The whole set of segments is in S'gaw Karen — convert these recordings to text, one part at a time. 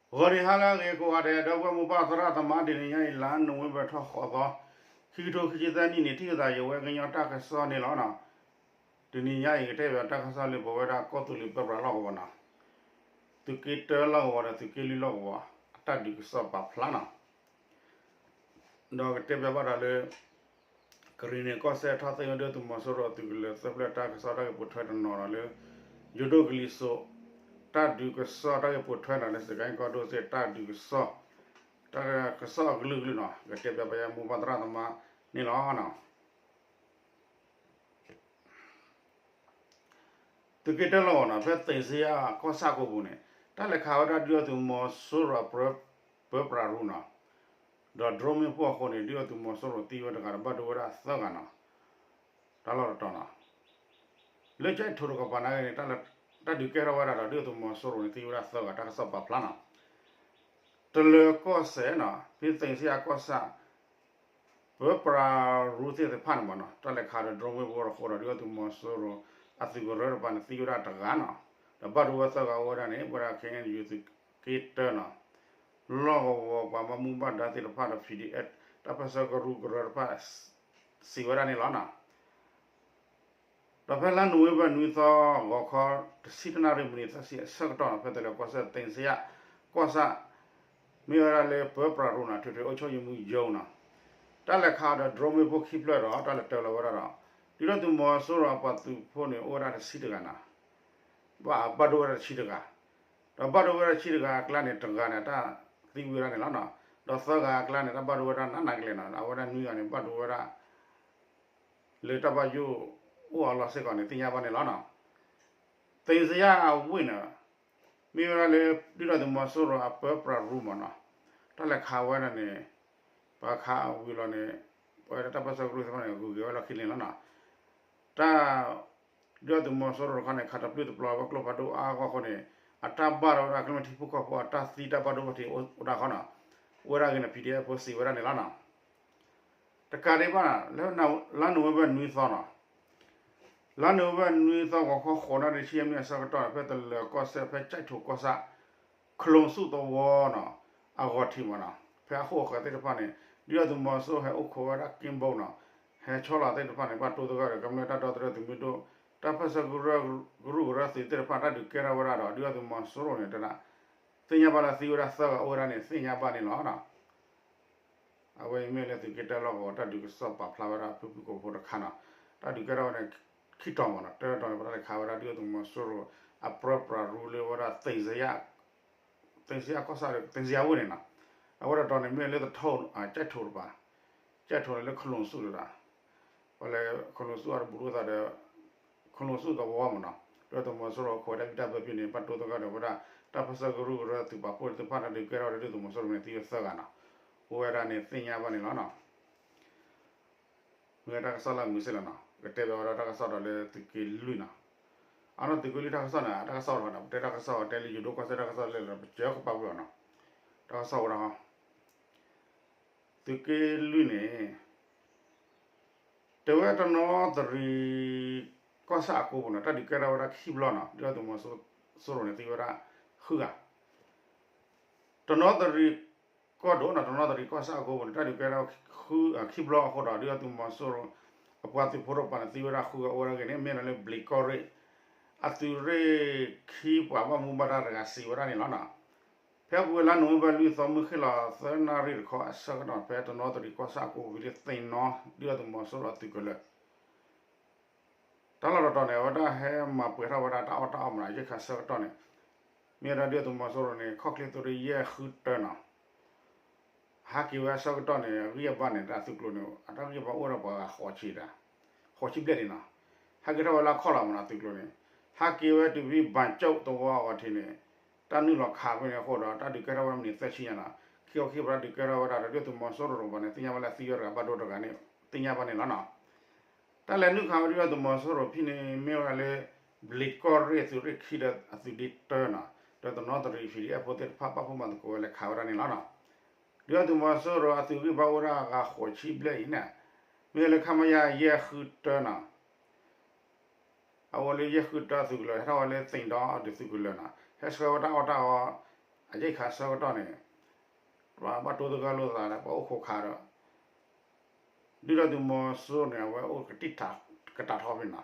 ဂီၤနံၤဟါလၢအဂ့ၤကိးဂၤဒဲး ဒီပုၢ်ဝဲၢ်မိၢ်ပၢ်သရၣ်သမါ တနံၤညါအံၤ လါနိၣ်ဝ့ဘၢၣ်ထီၣ်ဃိးသီ ခံကထိခံဆံသၢနံၣ်န့ၣ် ထံၣ်လိာ်သးယဝဲကညီတၢ်ကစီၣ်န့ၣ်လီၤ. တနံၤညါအံၤ ကတဲဘၣ်တၢ်ကစီၣ်လၢပဝဲဒၣ်ကီၢ်သူလ့ၤပၢပြးလီၢ်ကဝီၤနီၤ, သုးက့တၢလီၢ်ကဝီၤဒီးသုးက့လွံၢ်လီၢ်ကဝီၤ အတၢ်ဒုးကစီၣ်ပာ်ဖျါနီၤ. ဒီးကတဲဘၣ်ဘၣ်ဒီးလၢ ကရံၣ်နံၣ်ကီၢ်စဲၣ်ထီၣ်သ့ၣ်ညါဒုၣ်ဒါသုးမီၤစိရိၤအသုးကလၢၤသၢဖျၢၣ်တၢ်ကစီၣ်တၢ်ဂ့ၢ်ပိာ်ထွဲတနီၤဒီးလၢ ယိၤဒိၣ်ကလံၤစိး တၢ်ဒုးကစီၣ်တၢ်ဂ့ၢ်ပိာ်ထွဲနီၤလၢ စကဲကီၢ်ဒိၣ်စ့ၢ် တၢ်ဒုးကစီၣ် တၢ်ကစီၣ်အကလုာ်ကလုာ်နီၤ ကတဲဘၣ်ပယီၤမိၢ်ပၢ်သရၣ်သမါန့ၣ်လီၤ. သုးက့တၢလီၢ်ကဝီၤနီၤ ဖဲသ့ၣ်စ့ယါကီၢ်ဆၣ်ကိးပူၤန့ၣ် တၢ်လဲၤခးဝဲဒၣ်ဒုၣ်ဒါသုးမီၤစိရိၤအပၢပြးရူနီၤ, ဒီး drone မ့ၣ်ပိၢ်အဃိန့ၣ် ဒုၣ်ဒါသုးမီၤစိရိၤသံဝဲတဂၤဒီးဘၣ်ဒိဝဲဒၣ်သၢဂၤနီၤ, တၢ်လီၢ်တတီၤနီၤ, လၢကၠဲးထိးတကပၤနာ်က့န့ၣ် တၢ်ဒုးကဲထီၣ်ဝဲဒၣ်ဒီးဒုၣ်ဒါသုးမီၤစိရိၤန့ၣ် သံဝဲဒၣ်သၢဂၤ တၢ်ကစီၣ်ပာ်ဖျါနီၤ, တလၢၤကီၢ်စဲၣ်နီၤ ဖဲသ့ၣ်စ့ယါကီၢ်ဆၣ် ပၢပြးရူသ့ၣ်တဖၣ်န့ၣ်မ့ၢ်နီၤ တၢ်လဲၤခးဒီး drone မ့ၣ်ပိၢ်အဃိဒီး ဒုၣ်ဒါသုးမီၤစိရိၤ အသုးကရၢတပၤန့ၣ် သံဝဲဒၣ်တဂၤနီၤ, ဒီးဘၣ်ဒိဝဲသၢဂၤအိၣ်ဝဲဒၣ်န့ၣ် ပဝဲဒၣ် ခဲအံၤ သုးက့တၢနီၤ လီၢ်ကဝီၤပှၤဘၣ်မူဘၣ်ဒါသ့ၣ်တဖၣ်ဒီး PDF တၢ်ပၢၢ်ဆၢကရူၢ်ကရၢတဖၣ် စံးဝဲဒၣ်န့ၣ်လီၤနီၤ. ဒီးဖဲလါနိၣ်ဝ့ဘၢၣ်နွံသီ ဂီၤခီ တဆံတနၣ်ရံၣ်မံးနံးသၢဆံအဆၢကတီၢ်နီၤ ဖဲတလၢၤကီၢ်စဲၣ် သ့ၣ်စ့ယါကီၢ်ဆၣ် မ့ၢ်ဝဲဒၣ်လၢပၢပြးရူနီၤ ထွေထွေအုပ်ချုပ်ရေးမှူးရုံးနီၤ တၢ်လဲၤခးဒီး drone မ့ၣ်ပိၢ်ခံဖျၢၣ်ဒီး တၢ်လဲၤတၢၤလီၤဝဲဒၣ်ဒီး ဒုၣ်ဒါသုးမီၤစိရိၤအပှၤသုးဖိန့ၣ် အိၣ်ဝဲဒၣ်တဆံတဂၤနီၤ ဘၣ်ဘၣ်ဒိဝဲဒၣ်တဆံတဂၤ, ဒီးဘၣ်ဒိဝဲဒၣ်တဆံတဂၤအကျါန့ၣ် တဂၤန့ၣ် တၢ်သံဝံၤဝဲဒၣ်န့ၣ်လီၤနီၤ, ဒီးသၢဂၤအကျါန့ၣ် တၢ်ဘၣ်ဒိဝဲဒၣ်နးနးကလဲာ်နီၤ, အဝဲဒၣ်နွံဂၤန့ၣ် ဘၣ်ဒိဝဲဒၣ် လၢတၢ်ဘၣ်ယိၣ်အိၣ်အလီၢ်စ့ၢ်ကီးန့ၣ် သ့ၣ်ညါဘၣ်န့ၣ်လီၤနီၤ. သ့ၣ်စ့ယါအဝ့ၢ်န့ၣ် မ့ၢ်ဝဲဒၣ်လၢ ဒုၣ်ဒါသုးမီၤစိရိၤအပၢပြးရူမ့ၢ်နီၤ, တၢ်လဲၤခးဝဲဒၣ်န့ၣ် ပှၤခးဝံၤလီၤန့ၣ် ပဝဲဒၣ်တၢ်ပၢၢ်ဆၢကရူၢ်သ့ၣ်တဖၣ်န့ၣ် ဂုၤက့ၤဝဲလီၢ်ခံန့ၣ်လီၤနီၤ. တၢ် ဒုၣ်ဒါသုးမီၤစိရိၤတခီန့ၣ် ခးတပျုၢ်တပျီၤဝဲကျိဖးဒိၣ်အါဂီၢ်အဃိန့ၣ် အတၢ်ဘၣ်ဒိဝဲဒၣ်ကျိမ့ၢ်ထံဖိကီၢ်ဖိအတၢ်သံတၢ်ဘၣ်ဒိဘၣ်ထံးအိၣ်ဒၣ်ဃီနီၤ, အိၣ်ဝဲဒၣ်ဂ့ၤန့ၣ် PDF ဖိစံးဝဲဒၣ်န့ၣ်လီၤနီၤ. တကးဒံးဘၣ် လၢလါနိၣ်ဝ့ဘၢၣ်နွံသီနီၤ, လါနိၣ်ဝ့ဘၢၣ်နွံသီ ဂီၤခီဃိးနၣ်ရံၣ်ဆံယဲၢ်မံးနံးအဆၢကတီၢ်န့ၣ် ဖဲတလၢၤကီၢ်စဲၣ် ဖဲကၠဲးထိးကီၢ်ဆၣ် ခလိၣ်စူၣ်သဝီနီၤ, အဂီၢ်ထံးမ့ၢ်နီၤ, ဖဲအဃိာ်အဃၢၤသ့ၣ်တဖၣ်န့ၣ် ဒုၣ်ဒါသုးမီၤစိရိၤဟဲအိၣ်ခိးဝဲဒၣ်က့ဘိနီၤ, ဟဲဆီလီၤသ့ၣ်တဖၣ်န့ၣ် ဘၣ်တိၢ်သဂၢၢ်ဒီး ကမျၢၢ်တၢ်ဒီသဒၢသုးမုၢ်ဒိၣ် တၢ်ပၢၢ်ဆၢကရူၢ်ကရၢသုးသ့ၣ်တဖၣ် တၢ်ဒုးကဲထီၣ်ဝဲဒၣ်ဒီး ဒုၣ်ဒါသုးမီၤစိရိၤန့ၣ် တဒၣ် သ့ၣ်ညါဘၣ်လၢသံဝဲဒၣ်သၢဂၤအိၣ်ဝဲဒၣ်န့ၣ် သ့ၣ်ညါဘၣ်န့ၣ်လီၤနီၤ. အဝဲအံၤမ့ၢ်လၢသုးက့တၢလီၢ်ကဝီၤ တၢ်ဒုးကစီၣ်ပာ်ဖျါဝဲဒၣ်ဖုၣ်ဖုၣ်ကိာ်ဖိတခါနီၤ, တၢ်ဒုးကဲထီၣ်ဝဲန့ၣ် ခံတီၤမ့ၢ်နီၤ, တၢတီၤန့ၣ် ပတၢ်လဲၤခးဝဲဒၣ်ဒုၣ်ဒါသုးမီၤစိရိၤ အပၢပြးရူလၢဝဲဒၣ် သ့ၣ်စ့ယါကီၢ်ဆၣ်ဒီး သ့ၣ်စ့ယါဝ့ၢ်န့ၣ်နီၤ, အဝဲတတီၤန့ၣ်မ့ၢ်လၢတထိၣ် ကၠဲးထိၣ်တပၤ, ကၠဲးထိၣ်န့ၣ်လၢခလိၣ်စူၣ်တဒၣ်, ပှၤလဲၤခလိၣ်စူၣ်အတဘူးလိာ်သးဒီး ခလိၣ်စူၣ်သဝီမ့ၢ်နီၤ, ဒုၣ်ဒါသုးမီၤစိရိၤအခိၣ်ဝဲဒၣ်ဘံၣ်တၢ်ဘၢဖံန့ၣ် ဘၣ်တိၢ်သဂၢၢ်ဒီးဝဲဒၣ် တၢ်ပၢၢ်ဆၢကရူၢ်ကရၢသုးပာ်ဖှိၣ်သ့ၣ်တဖၣ် တၢ်ဒုးကဲထီၣ်ဝဲဒၣ်ဒုၣ်ဒါသုးမီၤစိရိၤန့ၣ် သံဝဲသၢဂၤနီၤ, အိၣ်ဝဲဒၣ်န့ၣ်သ့ၣ်ညါဘၣ်န့ၣ်လီၤနီၤ. မ့ၢ်တၢ်ကစီၣ်လၢအမုာ်စ့ၢ်လီၤနီၤ, ကတဲဘၣ်ဝဲဒၣ်တၢ်ကစီၣ်ဒီးလၢသုးက့လွံၢ်နီၤ, အနီၣ်သုးက့လွံၢ်တၢ်ကစီၣ်န့ၣ် တၢ်ကစီၣ်တခီနီၤ, ပတဲတၢ်ကစီၣ်တဲလၢယိၤဒိၣ်ကီၢ်စဲၣ်တၢ်ကစီၣ်လၢ ပစၢကပာ်ဝဲအီၤနီၤ, တၢ်ကစီၣ်ဝဲဒၣ်ဟီ သုးက့လွံၢ်န့ၣ် တဲဝဲတနီသရံၣ် ကီၢ်ဆၣ်အကိပူၤန့ၣ် တၢ်ဒုးကဲထီၣ်ဝဲဒၣ်ခံဘျီနီၤ, ဒုၣ်ဒါသုးမီၤစိရိၤန့ၣ် သံဝဲဒၣ်ဃုဂၤ, တနီသရံၣ်ကီၢ်ဒိၣ်နီၤ, တနီသရံၣ်ကီၢ်ဆၣ်အကိပူၤန့ၣ် တၢ်ဒုးကဲထီၣ်ခံဘျီအဃိဒီး ဒုၣ်ဒါသုးမီၤစိရိၤ အပှၤသုးဖိတပၤန့ၣ် သံဝဲဒၣ်ဃုဂၤ အိၣ်ဝဲဒၣ်ဂ့ၤန့ၣ် မ့ၢ်ဒီးလၢဘျံးကီၢ်ရ့ၣ် အသုးရ့ၣ်ခံပှၤဘၣ်မူဘၣ်ဒါတဂၤစံးဝဲဒၣ်န့ၣ်လီၤနီၤ. ဖဲအပူၤဝဲလါနိၣ်ဝ့ဘၢၣ်လွံၢ်သီ မုၢ်ဃ့ၢ်လီၤသၢနၣ်ရံၣ်တခီအဆၢကတီၢ် ဖဲတနီသရံၣ်ကီၢ်ဆၣ်အကိပူၤလၢသ့ၣ်နီၣ် ဒုၣ်ဒါသုးမီၤစိရိၤအသုးကလၢၤ တၢ်လီၢ်တတီၤန့ၣ် အဝဲဒၣ်ဟဲမၤပှဲၤထီၣ်ဝဲဒၣ်တၢ်အီၣ်တၢ်အီမ့ၢ်နီၤ, ယဲၢ်ခါဆၢကတီၢ်န့ၣ် မ့ၢ်ဝဲဒၣ်ဒုၣ်ဒါသုးမီၤစိရိၤန့ၣ် ခီၣ်ချ့သုးရ့ၣ်ယဲၢ်ဃုတၢနီၤ ဟးက့ၤဝဲအဆၢကတီၢ်န့ၣ် အဂံၢ်အဘါန့ၣ် တၢ်သုးကျိၤန့ၣ် အတၢ်ဂံၢ်ဘါအိၣ်ဒီးပှၤဂၤဃိးဆံတၢ ဃိးဆံဘျဲၣ်ဒံးနီၤ, ဟဲက့ၤထီၣ်ဝဲလၢခီၣ်လီၤမ့ၢ်နီၤ သုးကျိၤန့ၣ်, ဟဲက့ၤဝဲတုၤဖဲဘၣ်ကၠိၣ်သဝီအဂီၢ်ထံးန့ၣ်, တၢ်နုာ်လီၤခးဖဲန့ၣ်အဃိဒီး တၢ်ဒုးကဲထီၣ်ဝဲမံးနံးသၢဆံညါနီၤ, ခံခီခံကပၤတၢ်ဒုးကဲထီၣ်ဝဲဒၣ်ဒီး ဒုၣ်ဒါသုးမီၤစိရိၤတကပၤန့ၣ် သ့ၣ်ညါဘၣ်လၢသံဝဲတဂၤဘၣ်ဒိတဂၤန့ၣ် သ့ၣ်ညါဘၣ်န့ၣ်လီၤနီၤ. တၢ်လဲၤနုာ်ခးဝဲဒၣ်ဒုၣ်ဒါသုးမီၤစိရိၤဖဲန့ၣ် မ့ၢ်ဝဲဒၣ်လၢ ဘျံးကီၢ်ရ့ၣ်အသုးရ့ၣ်ခံဒီးအသုးဒ့တၢနီၤ, ဒီးတနီသရံၣ် ဖံးဒံၣ်အဲၣ်ဖိသ့ၣ်တဖၣ် ပာ်ဖှိၣ်မၤသကိးဝဲလဲၤခးဝဲဒၣ်န့ၣ်လီၤနီၤ. ဒုၣ်ဒါသုးမီၤစိရိၤအသုးဂံၢ်ဘါအိၣ်ဒၣ်အဂၤဃိးဆံဘျဲၣ်အံၤန့ၣ်, မ့ၢ်လၢ ခမရ ယဲၢ်ဃုတၢနီၤ အဝဲလၢယဲၢ်ဃုတၢသုးကလၢၤ ဟဲထီၣ်ဝဲလၢသ့ၣ်ဒီအဒုးသုးကလၢၤနီၤ, ဟဲဆှၢဝဲတၢ်အီၣ်တၢ်အီ, အယဲၢ်ခးဆၢကတီၢ်န့ၣ် ပှၤဘၣ်တိသဂၢၢ်လိာ်သးဒီး ပှၤအိၣ်ခိးခးဒီး ဒုၣ်ဒါသုးမီၤစိရိၤန့ၣ် အဝဲအိၣ်ကတံာ်ကတာ်ထီဖဲန့ၣ်နီၤ.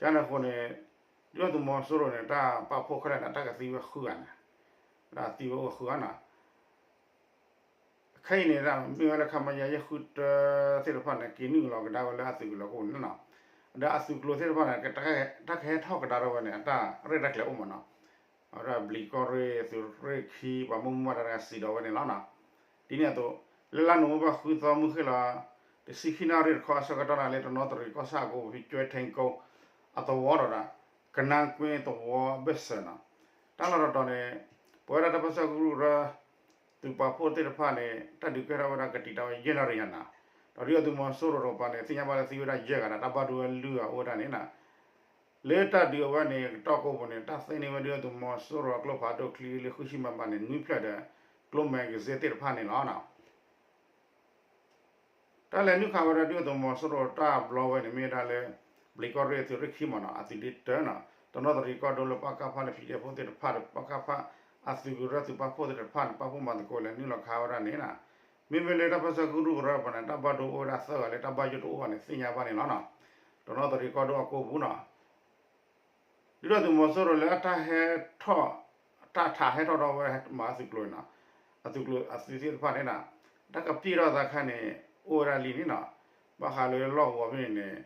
ကန့ၣ်အဃိန့ၣ် ဒုၣ်ဒါသုးမီၤစိရိၤန့ၣ် တၢ်ပာ်ဖှိၣ်ခဲလၢာ်န့ၣ် တၢ်ကသံဝဲဃုဂၤန့ၣ်, တၢ်သံဝဲအိၣ်ဃုဂၤနီၤ. ခဲအံၤန့ၣ် မ့ၢ်ဝဲလၢ ခမရ ယဲၢ်ဃုတၢသ့ၣ်တဖၣ်န့ၣ် က့ၤနုာ်လီၤကဒါဝဲလၢအသုးကလၢၤကိၣ်န့ၣ်နီၤ. ဒီးအသုးကျိၤသ့ၣ်တဖၣ်န့ၣ် တၢ်ကဟဲထီၣ်ကဒါထီၣ်ဝဲန့ၣ် အတၢ်ရဲၣ်တၢ်ကျဲၤအိၣ်မးနီၤ. အဝဲဒၣ်ဘျံးကီၢ်ရ့ၣ် သုးရ့ၣ်ခံ ပှၤဘၣ်မူဘၣ်ဒါတဂၤစံးဒီးဝဲန့ၣ်လီၤနီၤ. ဒ်န့ၣ်အသိး လၢလါနိၣ်ဝ့ဘၢၣ် ဃုသီ မုၢ်ဃ့ၢ်လီၤ တဆံခံနၣ်ရံၣ်တခီအဆၢကတီၢ်န့ၣ် လၢတနီသရံၣ်ကီၢ်ဆၣ်အကိးပူၤ ဖဲကၠွဲထ့ကိ အသဝီဒီး ကနါကွ့သဝီအဘၢၣ်စၢၤနီၤ. တၢ်လီၢ်တတီၤန့ၣ် ပဝဲဒၣ်တၢ်ပၢဆှၢကရူၢ်ကရၢ သုးပာ်ဖှိၣ်သ့ၣ်တဖၣ်န့ၣ် တၢ်ဒုးကဲထီၣ်ဝဲဒၣ်ကတံာ်တာ်ဝဲယဲၢ်နၣ်ရံၣ်ညါနီၤ. ဒီးဒုၣ်ဒါသုးမီၤစိရိၤတကပၤန့ၣ် သ့ၣ်ညါဘၣ်လၢသံဝဲဒၣ်ယဲၢ်ဂၤဒီး တၢ်ဘၣ်ဒိဝဲလွံၢ်ဂၤအိၣ်ဝဲဒၣ်န့ၣ်နီၤ. လၢတၢ်ဒုးအဝဲန့ၣ် ကတီၢ်ကိးပူၤန့ၣ် တၢ်သ့န့ၢ်ဝဲဒုၣ်ဒါသုးမီၤစိရိၤအကျိဖးဒိၣ်ချံလၢ ဃုဆံမမန့ၣ် နွံဖျၢၣ်ဒီး ကျိ magazine သ့ၣ်တဖၣ်န့ၣ်လီၤ. တၢ်လဲၤနုာ်ခးဝဲဒၣ်ဒုၣ်ဒါသုးမီၤစိရိၤတၢ်ဘျီဝဲန့ၣ် မ့ၢ်ဝဲဒၣ်လၢ ဘျံးကီၢ်ရ့ၣ်သုးရ့ၣ်ခံမးနီၤ အသုးဒ့တၢနီၤ တနီသရံၣ်ကီၢ်ဒိၣ်လၢ ပကဖ လၢ ပီၣ်ဒဲဖိသ့ၣ်တဖၣ်ဒီး ပကဖ အသုးကရၢသုးပာ်ဖှိၣ်သ့ၣ်တဖၣ်န့ၣ် ပာ်ဖှိၣ်မၤသကိးလဲၤနုာ်လီၤခးဝဲဒၣ်န့ၣ်နီၤ. မ့မ့ၢ်လၢတၢ်ပၢဆှၢကရူၢ်ကရၢပူၤန့ၣ် တၢ်ဘၣ်ဒိအိၣ်ဝဲဒၣ်သၢဂၤလၢတၢ်ဘၣ်ယိၣ်တအိၣ်ဘၣ်န့ၣ် သ့ၣ်ညါဘၣ်န့ၣ်လီၤနီၤ. တနီသရံၣ်ကီၢ်ဒိၣ်အကိးပူၤနီၤ ဒုၣ်ဒါသုးမီၤစိရိၤလၢအတၢ်ဟဲထီၣ် တၢ်ထးဟဲထီၣ်ထီၣ်ဝဲမၤအသုးကျိၤန့ၣ်နီၤ, အသုးကျိၤအသုးသ့ၣ်တဖၣ်န့ၣ်နီၤ, တၢ်ကပျဲၢ်ထီၣ်သးခါန့ၣ် အိၣ်ဝဲဒၣ်လံန့ၣ်နီၤ, ဘၣ်ဃးလၢလီၢ်ကဝီၤဖဲန့ၣ်န့ၣ်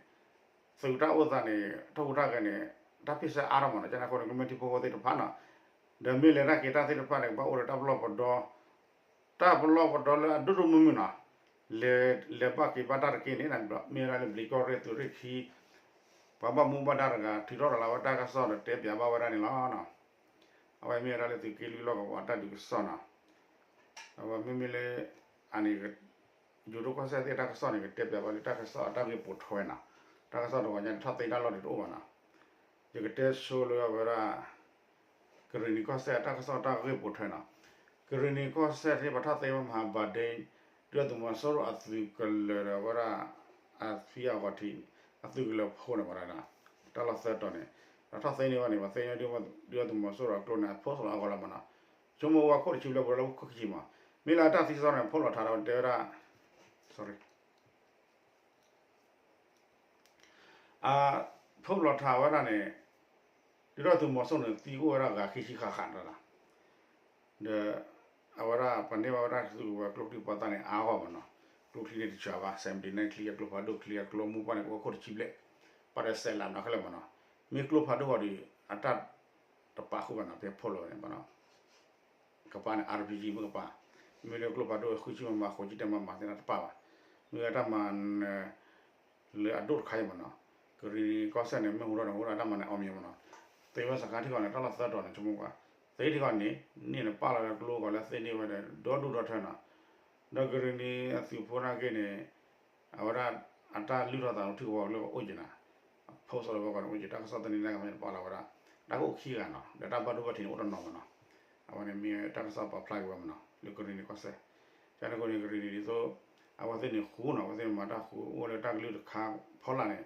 သုးတၢ်အိၣ်သးန့ၣ် တၢ်ဟူးတၢ်ဂဲၤန့ၣ် တၢ်ဖ့ၣ်ဆၢအါထီၣ်မးနီၤ, ကန့ၣ်အဃိန့ၣ် ကမျၢၢ်ထံဖိကီၢ်ဖိသ့ၣ်တဖၣ်နီၤ, ဒီးမ့ၢ်လဲၤတၢ်က့ၤတၢ်သ့ၣ်တဖၣ်န့ၣ် ကဘၣ်အိၣ်ဒီးတၢ်ပလီၢ်ပဒီ တၢ်ပလီၢ်ပဒီလၢအဒိၣ်ဒိၣ်မုၢ်မုၢ်နီၤ, လဲၤ လဲၤဘၣ်က့ၤဘၣ်တၢ်တက့ၢ်န့ၣ် မ့ၢ်ဝဲဒၣ်လၢဘျံးကီၢ်ရ့ၣ်သုးရ့ၣ်ခံ ပှၤဘၣ်မူဘၣ်ဒါတဂၤ ထုးထီၣ်ရၤလီၤဝဲတၢ်ကစီၣ်ဒီးတဲပၠးဘၣ်ဝဲဒၣ်န့ၣ်လီၤ. အဝဲမ့ၢ်ဝဲဒၣ်လၢသုးက့လွံၢ်လီၢ်ကဝီၤအတၢ်ဒုးကစီၣ်နီၤ, အဝဲမ့မ့ၢ်လၢ အန့ၣ် ယိၤဒိၣ်ကီၢ်စဲၣ်သ့ၣ်တၢ်ကစီၣ်န့ၣ် ကတဲပၠးဘၣ်လၢတၢ်ကစီၣ်အတၢ်ဂ့ၢ်ပိာ်ထွဲနီၤ, တၢ်ကစီၣ်တဂီၤညါန့ၣ် ထီၣ်သ့တၢ်လီၢ်ဒံးတအိၣ်ဘၣ်နီၤ, ယကတဲဆိလၢအဝဲဒၣ် ကရ့ၣ်နံၤကီၢ်စဲၣ်အတၢ်ကစီၣ်တၢ်ဂ့ၢ်ပိာ်ထွဲနီၤ, ကရ့ၣ်နံၤကီၢ်စဲၣ်သ့ၣ်ပှၤထီၣ်သ့ဝဲမဟါဘၣ်ဒ့ ဒုၣ်ဒါသုးမီၤစိရိၤအသုးကလၢၤဒီးဝဲဒၣ် အဖံအဂီၤထံး အသုးကလၢၤဖိန့ၣ်မးနီၤ, တၢ်လီၢ်သၢတီၤန့ၣ် ဒီးထီၣ်သ့န့ၢ်ဝဲန့ၣ် ပှၤသ့န့ၢ်ဒုၣ်ဒါသုးမီၤစိရိၤအကျိန့ၣ် အ post လီၤအဂီၢ်လီၤမးနီၤ, ဆိကမိၣ်ဝဲခိၣ်တဆံဘျဲၣ်ပှဲၤလၢခိၣ်ခံဆံမး, မ့ၢ်လၢအတၢ်သံစရီန့ၣ် post လီၤထးဒီးတဲဝဲဒၣ် sorry အ post လီၤထးဝဲဒၣ်န့ၣ် ဒုၣ်ဒါသုးမီၤစိရိၤန့ၣ် သံအိၣ်ဝဲဒၣ်ဂၤခံဆံဃၣ်ဃၣ်နီၤ, ဒီး အဝဲဒၣ်ပှၤန့ၢ်ဘၣ်ဝဲဒၣ်သုးကဝဲၤကျိချံပှၤသးန့ၣ် အါဂီၢ်မးနီၤ, ကျိချံန့ၣ်တစှၤဘၣ် seventy nine ချံ အကျိဖးဒိၣ်ချံ အကျိမူပှၢ်န့ၣ် အိၣ်ခိၣ်တဆံဘျဲၣ်, ပှၤဒီးစဲးလးနီၤခဲလၢာ်မးနီၤ, မ့ၢ်ကျိဖးဒိၣ်ဂီၤဒီး အတၢ်တပာ်ဃုာ်ဘၣ်နီၤ ဖဲ post လီၤန့ၣ်မးနီၤ ကပၤန့ၣ် RPG မ့ၢ်ကပၤ, မ့ၢ်လၢကျိဖးဒိၣ်ဃုဆံမမ ဃိးဆံတၢ်မမ သ့ၣ်တဖၣ်တပာ်ဘၣ်, မ့ၢ်ဝဲတၢ်မၤနၢၤ လၢအဒိၣ်တခါအံၤမးနီၤ, ကရ့ၣ်နံၤကီၢ်စဲၣ်န့ၣ် မ့ၢ်ဟူထီၣ်န့ၣ် ဟူထီၣ်တၢ်မၤန့ၣ် အောင်မြင်မးနီၤ, သ့ဝဲစခါထံကီၢ်န့ၣ် တၢ်လီၢ်သၢတီၤန့ၣ် ဆိကမိၣ်ကွၢ်, သ့ထံကီၢ်န့ၣ် န့ၢ်န့ၣ်ပာ်လီၤလၢကျိကီၢ်လၢသ့န့ၢ်ဝဲဒီး ဒီဒူၣ်ဒီထၢနီၤ, ဒီးကရ့ၣ်နံၤအသုးဖိနာ်က့န့ၣ် အဝဲဒၣ် အတၢ်လုၢ်ထီၣ်သးလီၤထံကဝီၤလၢအိၣ်က့ၤနီၤ, အ post လီၤဝဲကီးန့ၣ်အိၣ်က့ၤ တၢ်ကစီၣ်သန့ၤနာ်က့န့ၣ် ပာ်လီၤဝဲဒၣ်, တၢ်ကအိၣ်ခံဂၤနီၤ, ဒီးတၢ်ဘၣ်ဒိဘၣ်ထံးန့ၣ်အိၣ်တနီၤမးနီၤ, အဝဲန့ၣ်မ့ၢ်တၢ်ကစီၣ်ပာ်ဖျါက့ၤဝဲမးနီၤ လၢကရ့ၣ်နံၤကီၢ်စဲၣ်, ကန့ၣ်အဃိန့ၣ် ကရ့ၣ်နံၤဒ်သိး အဝဲသ့ၣ်န့ၣ်ဃူနီၤ, အဝဲသ့ၣ်မၤတၢ်ဃူ အိၣ်လၢတၢ်ကလုၢ်တခါဖီလာ်န့ၣ်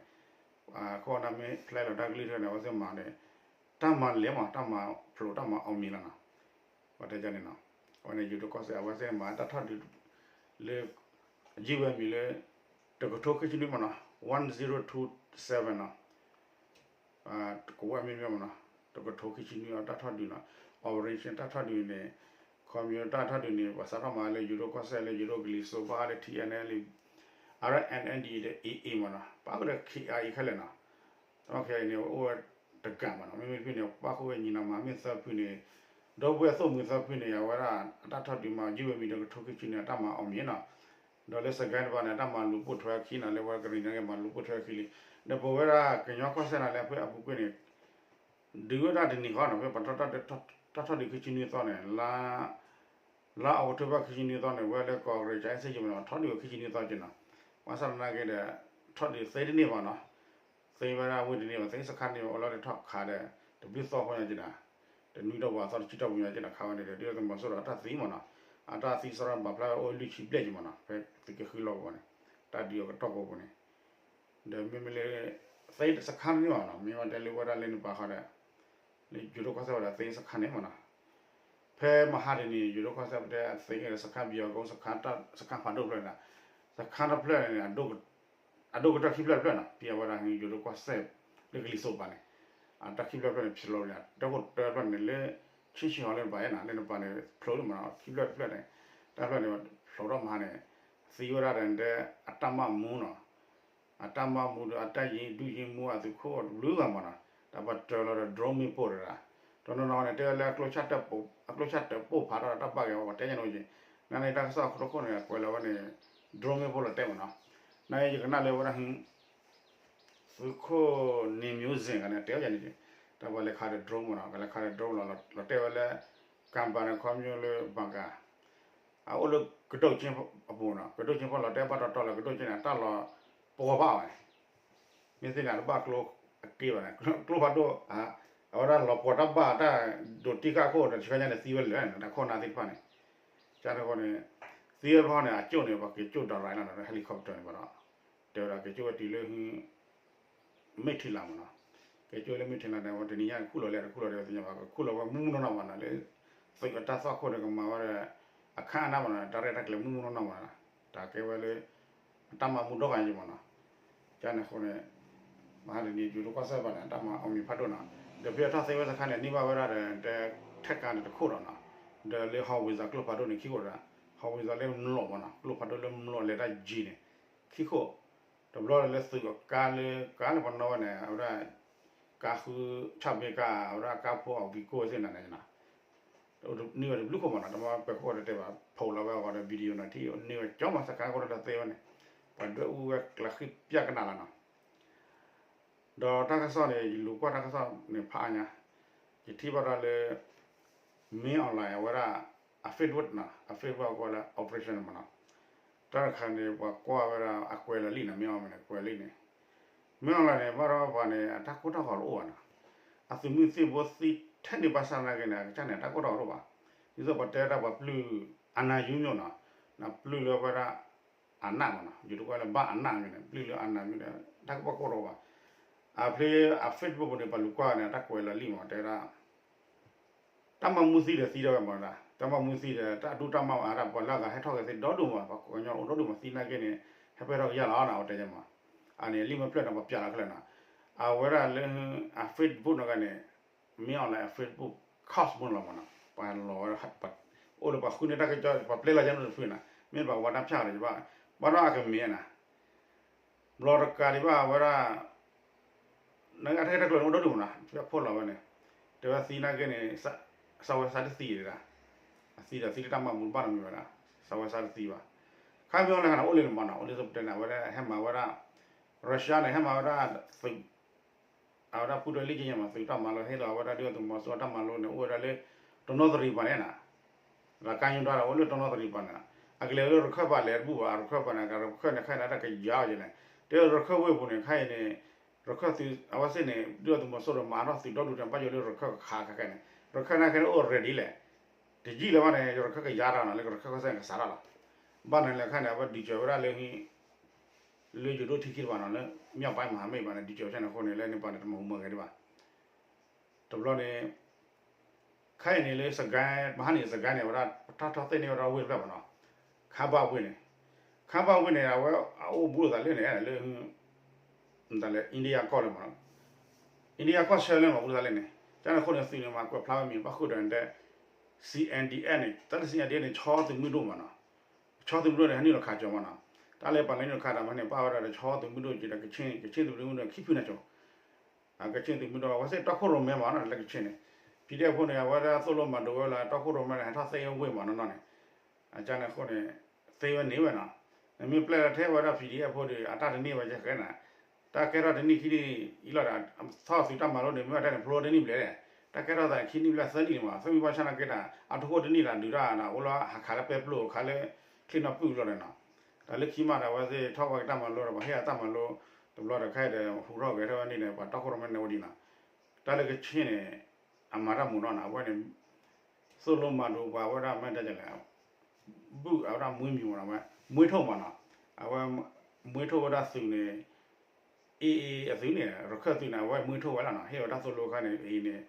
ခိၣ်နၢ်မ့ၢ်ဖျဲလီၤတၢ်ကလုၢ်တဖၣ်န့ၣ် အဝဲသ့ၣ်မၤန့ၣ် တၢ်မၤလဲၤမး တၢ်မၤဖျိး တၢ်မၤအောင်မြင်လီၤနီၤ, ပှၤတဲန့ၣ်နီၤ, အဝဲန့ၣ် ယိၤဒိၣ်ကီၢ်စဲၣ် အဝဲသ့ၣ်မၤတၢ်ထီၣ်ဒုး လၢ ယံာ်ဝဲမံၤလၢ တကထိခံဆံနွံမးနီၤ one zero two seven နီၤ ကဝဲၢ်မ့မ့ၢ်မးနီၤ တကထိခံဆံနွံအတၢ်ထီၣ်ဒုးနီၤ operation တၢ်ထီၣ်ဒုးန့ၣ် ခီမ့ၢ်တၢ်ထီၣ်ဒုးန့ၣ် ပှၤစးထီၣ်မၤလၢယိၤဒိၣ်ကီၢ်စဲၣ်လၢယိၤဒိၣ်ကလံၤစိး ဘၣ်ဃးလၢ T N L, R N D ဒီး A A မးနီၤ ပာ်ဃုာ်ဒီး K I A ခဲလၢာ်နီၤ တၢ်ခဲအံၤန့ၣ် အိၣ်ဝဲတကးမးနီၤ မ့မ့ၢ်တဖုန့ၣ် ပာ်ဃုာ်ဝဲညီနီၤ မၤမ့ၢ်သၢဖုန့ၣ် ဒီပုၢ်ဝဲၢ်သိၣ်မှံၤသၢဖုန့ၣ် အဝဲဒၣ်အတၢ်ထီၣ်ဒုးမး ယံာ်ဝဲမံၤဒီးကထိခံဆံန့ၣ် အတၢ်မၤအီၣ်မ့ၢ်နီၤ ဒီးလၢစကဲတပၤန့ၣ် အတၢ်မၤလူၤပိာ်ထွဲအခံနီၤ လၢဝဲကရံၣ်နံၤက့မၤလူၤပိာ်ထွဲအခံလံ ဒီးပဝဲဒၣ်ကညီကီၢ်စဲၣ်နီၤ လၢဖဲအပူၤကွံာ်န့ၣ် ဒုးဝဲဒၣ်တနံၤဃီနီၤ ဖဲပှၤတၢ်ထီၣ်ဒုးခံဆံနွံသီန့ၣ် လါအီးကထိဘၢၣ်ခံဆံနွံသီန့ၣ် ဝဲလၢကီၢ်ကရ့ၣ်ကၠဲးစ့ၣ်က့ၤမးနီၤ ထီၣ်ဒုးဝဲခံဆံနွံသီက့ၤနီၤ ဘၣ်ဆၣ်သနာ်က့ဒီး ထီၣ်ဒုးသ့တန့ၢ်ဘၣ်နီၤ သ့ဝဲဒၣ်ဝ့ၢ်တန့ၢ်ဘၣ် သ့စခါန့ၣ် အိၣ်လီၤဒီးထီၣ်ခးဒီး တဘျုးသီဖိညါက့ၤနီၤ တနွံတီၢ်ပူၤအသီတဆံတီၢ်ပူၤညါက့ၤနီၤ ခးဝဲန့ၣ်ဒီး ဒုၣ်ဒါသုးမီၤစိရိၤအတၢ်သံမးနီၤ အတၢ်သံစရီဘၣ်ဖျါဝဲအိၣ်လွံၢ်ဆံဘျဲၣ်က့ၤမးနီၤ ဖဲသုးက့ဃုလီၢ်ကဝီၤန့ၣ် တၢ်ဒုးအကတီၢ်ကိးပူၤန့ၣ် ဒီးမ့မ့ၢ်လၢ သ့စခါန့ၣ်မးနီၤ မ့ၢ်ဝဲတဲလၢဝဲဒၣ်လၢနပာ်ဃီဒီး လၢယိၤဒိၣ်ကီၢ်စဲၣ်ဝဲဒၣ်သ့စခါန့ၣ်မးနီၤ ဖဲမဟါတနံၤ ယိၤဒိၣ်ကီၢ်စဲၣ်ပတဲအသ့ၣ်ညါဒီး စခါဘံအီၤကအိၣ် စခါဖးဒိၣ်ဖျၢၣ်န့ၣ်, စခါတဖျၢၣ်န့ၣ် အဒိၣ်ကတၢၢ်ခံဖျၢၣ်တဖျၢၣ်နီၤ ပှၤဝဲဒၣ်ဟံးယိၤဒိၣ်ကီၢ်စဲၣ်လၢကလံၤစိးပၤန့ၣ်, အတၢ်ခံဖျၢၣ်တဖျၢၣ်န့ၣ် ဖျိးန့ၣ် တၢ်ခိၣ်တၢဖျၢၣ်န့ၣ်လၢ ဆံဆံဟီလၢနပၤယဲနီၤ လၢနပၤန့ၣ် ဖျိးလၢမနီၤ ခံဖျၢၣ်တဖျၢၣ်န့ၣ်, တၢ်ဖျၢၣ်န့ၣ် ဖျိးထီၣ်မဟါန့ၣ် သံဝဲဒၣ်ဒီးတဲ အတၢ်မၢ်မူနီၤ အတၢ်မၢ်မူဒီး အတၢ်ယ့ဒုၣ်ယ့မူအသုးခိၣ်တဘျုးဂၤမနီၤ, တၢ်ပှၤတၢလီၤဒီး drone မ့ၣ်ပိၢ်တဂၤ, တနီၤနီၤန့ၣ် တဲဝဲလၢ အကျိၣ်ဆၣ်တၢပိၢ်ဖးထီၣ်ဒီးတၢ်ဘၣ်ဂ့ၤဝဲ ပှၤတဲညါန့ၣ်ဝဲက့ၤ, နာ်န့ၣ်တၢ်ကစီၣ်အခိၣ်တခိၣ်န့ၣ် ကွဲးလီၤဝဲန့ၣ် drone မ့ၣ်ပိၢ်လီၤတဲမနီၤ, နာ်န့ၣ်ယကနၣ်လၢဝဲဒၣ် သုးခိၣ်န့ၣ် မျိုးစင် ကန့ၣ် တဲဝဲန့ၣ်, တၢ်ပှၤလဲၤခးဒီး drone မနီၤ ကလဲၤခးဒီး drone လီၤ လီၤတဲဝဲလၢ ကၣ်ဘၣ်န့ၣ် ခီဖျိလၢဘၣ်ကၤ အအိၣ်လၢကဒိၣ်ကၠ့အပူၤနီၤ ကဒိၣ်ကၠ့ဖိလီၤတဲဘၣ်တီတီလၢကဒိၣ်ကၠ့န့ၣ် တၢ်လီၤပှီၤဘၣ်အီၤန့ၣ်, မ့ၢ်သ့ၣ်န့ၣ် တဘၣ်ကျိအက့ဘၣ်န့ၣ် ကျိဖးဒိၣ်, အဝဲဒၣ်လီၤပှီၤတၢ်ဘၣ်တၢ်ဒိးတံၢ်ဃာ်အခိၣ်ဒီး ဆံခါညါန့ၣ် သံဝဲလဲၣ်န့ၣ် တၢ်ခိၣ်နၢ်သ့ၣ်တဖၣ်န့ၣ်, ကန့ၣ်အဃိန့ၣ် သံဝဲတဖၣ်န့ၣ် အကၠိၣ်န့ၣ် ပှၤက့ၤကၠိၣ် direct လီၤ helicopter န့ၣ်ဘၣ်ဒီး တဲဝဲဒၣ်က့ၤကၠိၣ်ဝဲတုၤလၢ မ့ၢ်ထံလၢ်မနီၤ, ကဲကၠိလၢမ့ၢ်ထံလၢ်န့ၣ် ဝဲတနံၤညါခူၣ်လီၤလဲၣ်တခူၣ်လီၤလဲၣ်သ့ၣ်ညါဘၣ် ကခူၣ်လီၤဝဲမူမူနီၢ်နီၢ်မနီၤ လၢ သုးအတၢ်သွၣ်ခိၣ်န့ၣ် ကမၤဝဲဒီး အခၣ်အနၢ်မနီၤ တၢ်ရဲၣ်တၢ်ကျဲၤမူမူနီၢ်နီၢ်မနီၤ, တၢ်ကဲဝဲလၢ အတၢ်မၤမူဒီဂၤယံၤမနီၤ, ကန့ၣ်အဃိန့ၣ် မဟါတနံၤ ယိၤဒိၣ်ကီၢ်စဲၣ်ဘၣ်န့ၣ် အတၢ်မၤအီၣ်မံၤဖးဒိၣ်နီၤ, ဒီးဖဲအထီၣ်သ့ဝဲစခါန့ၣ် န့ၢ်ဘၣ်ဝဲဒၣ်ဒီး တဲ ထဲကါန့ၣ်တခိၣ်ဒီးနီၤ, ဒီးလၢ howitzer ကျိဖးဒိၣ်န့ၣ် ခံခိၣ်ဒီး howitzer လၢမျိာ်မနီၤ ကျိဖးဒိၣ်လၢမျိာ်လဲၤတၢ်ယံၤန့ၣ် ခံခိၣ်, တဘျီလၢသုးအကါလၢ ကါလၢပှၤနီၣ်ဝဲန့ၣ် အဝဲဒၣ် ကါဃု ဆၣ်ဘ့ကါ အဝဲဒၣ်ကါဖိအဝံၤကိၢ်သ့ၣ်နၤန့ၣ်နီၤ, န့ၢ်ဝဲတဘျုးခိၣ်မနီၤ တမ့ၢ်ပဲာ်ခိၣ်တတဲဘၣ် ဖီၣ်လီၤဝဲအဂီၢ်ဒီး video နီၤ ထံၣ်န့ၢ်ဝဲ ကၠီမၤစခါကီၢ်ဒီးတၢ်သ့ဝဲန့ၣ်, ပှၤဒွဲၣ်အူဝဲကျးဃံပျၢ်ကနၣ်လီၤနီၤ ဒီးတၢ်ကစီၣ်န့ၣ် ယလူၤကွၢ်တၢ်ကစီၣ်န့ၣ်ဖးအါညါ, ယထံၣ်ဘၣ်ဒၣ်လၢ မင်းအောင်လှိုင် အဝဲဒၣ် အ Facebook နီၤ အ Facebook အကွဲးလၢ operation မနီၤ, တၢ်တခါန့ၣ် ပှၤကွၢ်ဝဲဒၣ်အကွဲးလီၤလံနီၤ မင်းအောင်လှိုင် န့ၣ် ကွဲးလံန့ၣ်, မင်းအောင်လှိုင် န့ၣ် ဘၣ်ဒီးပှၤန့ၣ် အတၢ်ကိၢ်တၢ်ဂီၤတအိၣ်ဘၣ်နီၤ, အသုးမုၢ်သံၣ်ဘိသံထဲန့ၣ်ဘၣ်ဆၣ်နာ်က့န့ၣ် အကစၢ်န့ၣ် အတၢ်ကိၢ်တၢ်ဂီၤတအိၣ်ဘၣ်, ဒ်သိးပှၤတဲဝဲဒၣ်ပှၤပျုၢ် အာဏာရှင် မနီၤ, ပျုၢ်လၢဝဲဒၣ် အာဏာ မနီၤ ယိၤတကွၢ်လၢ ဘၣ်အာဏာ မ့ၢ်န့ၣ် ပျုၢ်လၢ အာဏာ မ့ၢ်န့ၣ် တၢ်ကဘၣ်ကိၢ်တအိၣ်ဘၣ်, အဖဲအ Facebook ပူၤန့ၣ် ပှၤလူၤကွၢ်န့ၣ် တၢ်ကွဲးလီၤလံမး တဲဝဲဒၣ် တၢ်မၤမူသံဒီးသံထီၣ်ဝဲမးဒၣ် တၢ်မၤမူသံဒီး တၢ်ဒူတၢ်မၤအါဒၣ် ပှၤလၢအဂၤဟဲထီၣ်က့ၤသ့ၣ်ဒီဒူၣ်မး ပှၤကညီအိၣ်ဒီဒူၣ်မး သံနာ်က့န့ၣ် ဟဲပဲထီၣ်ကယၢ်လီၤနီၤ အဝဲတဲယဲမး, အန့ၣ် လံာ်မ့ၢ်ဖျၢၣ်န့ၣ် ပှၤပျးလီၤခဲလၢာ်နီၤ, အဝဲဒၣ်လၢ အ Facebook နီၤဂၤန့ၣ် မ့ၢ်အီၤလၢအ Facebook ခီၣ်မူလီၤမးနီၤ ပှၤလီၤဝဲ အိၣ်လၢပှၤဃုန့ၢ်တၢ်ကစီၣ် ပှၤပျဲလီၤယဲန့ၣ်တဖုနီၤ မ့ၢ်ပှၤဝါတၢ်ဖၠၣ်ဒီးယဘၣ်, ဘၣ်ဒီးအကမ့ၢ်နီၤ ဘျီတကးဒံးဘၣ်ဝဲဒၣ် နအထဲတၢ်ကျိၤန့ၣ်အိၣ်ဒီဒူၣ်မးနီၤ ဖဲအဖီၣ်လီၤဝဲန့ၣ် တဲဝဲသံနာ်က့န့ၣ် စးဝဲစးတသံဒၣ်, အသံဒီးသံလၢတၢ်မၤမူတဘၣ်နီတမံၤဝဲဒၣ်, စးဝဲစးတသံဘၣ်, ခါမ့ၢ်အီၤလၢခါန့ၣ် အိၣ်လၢန့ၣ်မးနီၤ အိၣ်လၢသိးပတဲန့ၣ် အဝဲဒၣ်ဟဲမၤဝဲဒၣ် Russia န့ၣ် ဟဲမၤဝဲဒၣ်သုး အဝဲဒၣ်ဖုဒိၣ်လံက့ညါမး သုးတၢ်မၤလိဟ့ၣ်လီၤဝဲဒၣ်ဒုၣ်ဒါသုးမီၤစိရိၤတၢ်မၤလိန့ၣ် အိၣ်ဝဲဒၣ်လၢ တနီသရံၣ်ပၤန့ၣ်နီၤ, လၢကါညိတၢ်ဒီးအိၣ်လၢတနီသရံၣ်ပၤန့ၣ်နီၤ, အကလဲၤလၢရခၢၣ်ပၤလဲၤတဘူၣ်ဘၣ် ရခၢၣ်ပၤန့ၣ် ကရခၢၣ်န့ၣ် ခဲအံၤန့ၣ် တၢ်ကယၤအီၤယဲလဲၣ်, တဲရခၢၣ်ဝ့ၢ်ပူၤန့ၣ် ခဲအံၤန့ၣ် ရခၢၣ်သုး အဝဲသ့ၣ်န့ၣ် ဒုၣ်ဒါသုးမီၤစိရိၤမၤထီၣ်သုးဒီဒူၣ်န့ၣ် ဘၣ်ယိၣ်လၢရခၢၣ်ကခးခဲခဲန့ၣ် ရခၢၣ်နာ်က့န့ၣ်အိၣ် ready လဲၣ် တယံာ်လၢၤဘၣ်န့ၣ် ရခၢၣ်ကယၤတၢ်နီၤ လၢကရခၢၣ်ကစၢ်န့ၣ်ကစးထီၣ်လီၤ, ဘၣ်န့ၣ်လဲၣ်ခဲအံၤန့ၣ် အဝဲဒုးစၢၤဝဲဒၣ်လၢ လၢယိၤဒိၣ်ထံခံတဖၣ်နီၤ လၢ မြောက်ပိုင်းမဟာမိတ် ဘၣ်န့ၣ် ဒုးစၢၤဆၢန့ၣ်အဃိန့ၣ် လၢန့ၣ်ပှၤန့ၣ်တမၤဟူးမၤဂဲၤဒံးဘၣ်, တဘျီန့ၣ် ခဲအံၤန့ၣ်လၢ စကဲ မဟါန့ၣ် စကဲန့ၣ် အဝဲဒၣ် တၢ်ထီၣ်သ့ၣ်န့ၢ်ဝဲဒၣ်ဝ့ၢ်တဖျၢၣ်ဘၣ်နီၤ, ခါဘၣ်ဝ့ၢ်န့ၣ်, ခါဘၣ်ဝ့ၢ်န့ၣ် အဝဲအအိၣ်ဘူးလိာ်သးလၢန့ၣ် လၢ တၢ်လၢ India ကီၢ်လၢမးနီၤ, India ကီၢ်ဆၢလၢမးဘူးလိာ်သးလၢန့ၣ်, ကန့ၣ်အဃိန့ၣ် သုးန့ၣ်မၤကွဲးဖျါဝဲမံၤ ဘၣ်ဃုာ်ဒီးတဲ CNDF န့ၣ် တၢ်လၢ CNDF န့ၣ် ဆီသုးမုၢ်ဒိၣ်မးနီၤ, ဆီသုးမုၢ်ဒိၣ်န့ၣ် ဟဲနုာ်လီၤခးကၠီမးနီၤ, တၢ်လၢပှၤလၢနုာ်လီၤခးတၢ်မးန့ၣ် ပာ်ဝဲဒၣ်ဒီးဆီသုးမုၢ်ဒိၣ်က့ၤဒီး ကခ့ၣ်သုးမုၢ်ဒိၣ်ခံဖုန့ၣ်ကၠီ ကခ့ၣ်သုးမုၢ်ဒိၣ် အဝဲသ့ၣ်တီခိၣ်ရိၣ်မဲမးနီၤ လၢကခ့ၣ်န့ၣ်, PDF ဖိန့ၣ် အဝဲဒၣ်သိၣ်လိမၤဒိးဝဲလၢတီခိၣ်ရိၣ်မဲန့ၣ် ဟဲထီၣ်သ့ဝ့ၢ်မးနီၤနီၤန့ၣ်, အကန့ၣ်အဃိန့ၣ် သ့ဝဲန့ၣ်ဝဲနီၤ, နမ့ၢ်ပျဲလီၤထဲဝဲဒၣ် PDF ဖိဒီး အတၢ်တန့ၢ်ဝဲယဲၢ်ကဲနၤ, တၢ်ကဲထီၣ်တနံၣ်ခံနံၣ်အံၤလီၤဒီး ထီၣ်သုးတၢ်မၤလိန့ၣ် မ့ၢ်အတၢ်န့ၣ် ဖျိတနံၣ်ဘျဲၣ်လဲၣ်, တၢ်ကဲထီၣ်သးခံနံၣ်ဘျဲၣ်သၢနံၣ်န့ၣ်မး သၢမံၤဘၣ်ဆၣ်နာ်က့တၢ် အထီၣ်ခိၣ်တနံၣ်တၢ်ဒုးတၢ်န့ၣ် အိၣ်လီၤဟးခးလၢပဲပျိခးလၢ ချ့နီၢ်ပုၢ်လီၤဒီးနီၤ, တၢ်လၢခံမးဒီး အဝဲသ့ၣ်ထီၣ်ဝဲက့ၤတၢ်မၤလိဒီး ပှၤဟ့ၣ်အတၢ်မၤလိ တဘျီဒီးခဲအံၤဒီး ဟူးထီၣ်ဂဲၤထီၣ်ဝဲန့ၣ်ဒီး ပှၤတီခိၣ်ရိၣ်မဲန့ၣ်ဝဲဒ်နီၤ, တၢ်လၢကခ့ၣ်န့ၣ် အမၤတၢ်မူနီၤနီၤ အဝဲန့ၣ် သိၣ်လိမၤဒိးပှၤဝဲဒၣ်မ့ၢ်တၢ်လဲၣ် ဘုၣ်အဝဲဒၣ်မွေးမြူမးနီၤ ဝဲ မွေးထုတ်မးနီၤ, အဝဲ မွေးထုတ် ဝဲဒၣ်သုးန့ၣ် AA အသုးန့ၣ် ရခၢၣ်သုးန့ၣ် အဝဲ မွေးထုတ် ဝဲလီၤနီၤ ဟ့ၣ်ဝဲတၢ်သိၣ်လိခါန့ၣ် အံၤန့ၣ်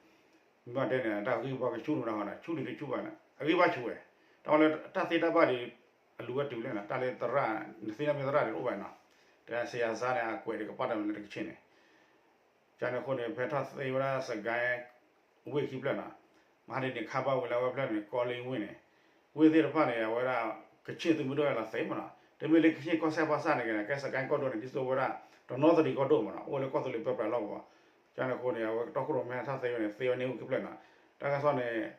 မ့ၢ်တဲန့ၣ် တၢ်ဂ့ၢ်ဘၣ်ကဆူၣ်န့ၣ်ဝဲဒၣ်ဃီန့ၣ် ဆူၣ်လံတဆူၣ်ဘၣ်န့ၣ် အဂံၢ်ဘါဆိၣ်ဝဲ, တၢ်ဝဲလၢတၢ်သ့တၢ်ဘၣ်ဒီး အလူၤဝဲတုၤလဲၣ်နီၤ, တၢ်လၢသရၣ် နသ့ၣ်နီၣ်မ့ၢ်သရၣ်ဒီးအိၣ်ဘၣ်နီၤ, တဲစယၤစါန့ၣ် အကွဲးဒီးကပာ်တၢ်မနုၤလၢတကဆ့ၣ်န့ၣ် ကန့ၣ်အဃိန့ၣ် ဖဲထီၣ်သ့ဝဲဒၣ်စကဲ ဝ့ၢ်ခံဖျၢၣ်နီၤ, မဟါဒ်န့ၣ် ခါဘၣ်ဝံၤလၢအဝဲဖျၢၣ်န့ၣ် ကီလ့ဝ့ၢ်န့ၣ်, ဝ့ၢ်သ့ၣ်တဖၣ်န့ၣ် အဝဲဒၣ် ကဆ့ၣ်သုးမုၢ်ဒိၣ်ဝဲလီၤသ့မးနီၤ, တမ့ၢ်လၢကဆ့ၣ်ကီၢ်စဲၣ်ဖီၣ်ဆၣ်န့ၣ် ကဲစကဲကီၢ်ဒိၣ်န့ၣ် ဒ်သိးဝဲဒၣ် တနီသရံၣ်ကီၢ်ဒိၣ်မးနီၤ, အိၣ်လၢကီၢ်သူလ့ၤပၢပြးလီၢ်ကဝီၤ, ကန့ၣ်အဃိန့ၣ် အဝဲကတီၢ်ခိၣ်ရိၣ်မဲထီၣ်သ့ဝဲန့ၣ် သ့ဝဲန့ၣ်ဝ့ၢ်ခံဖျၢၣ်နီၤ, တၢ်ကစီၣ်န့ၣ်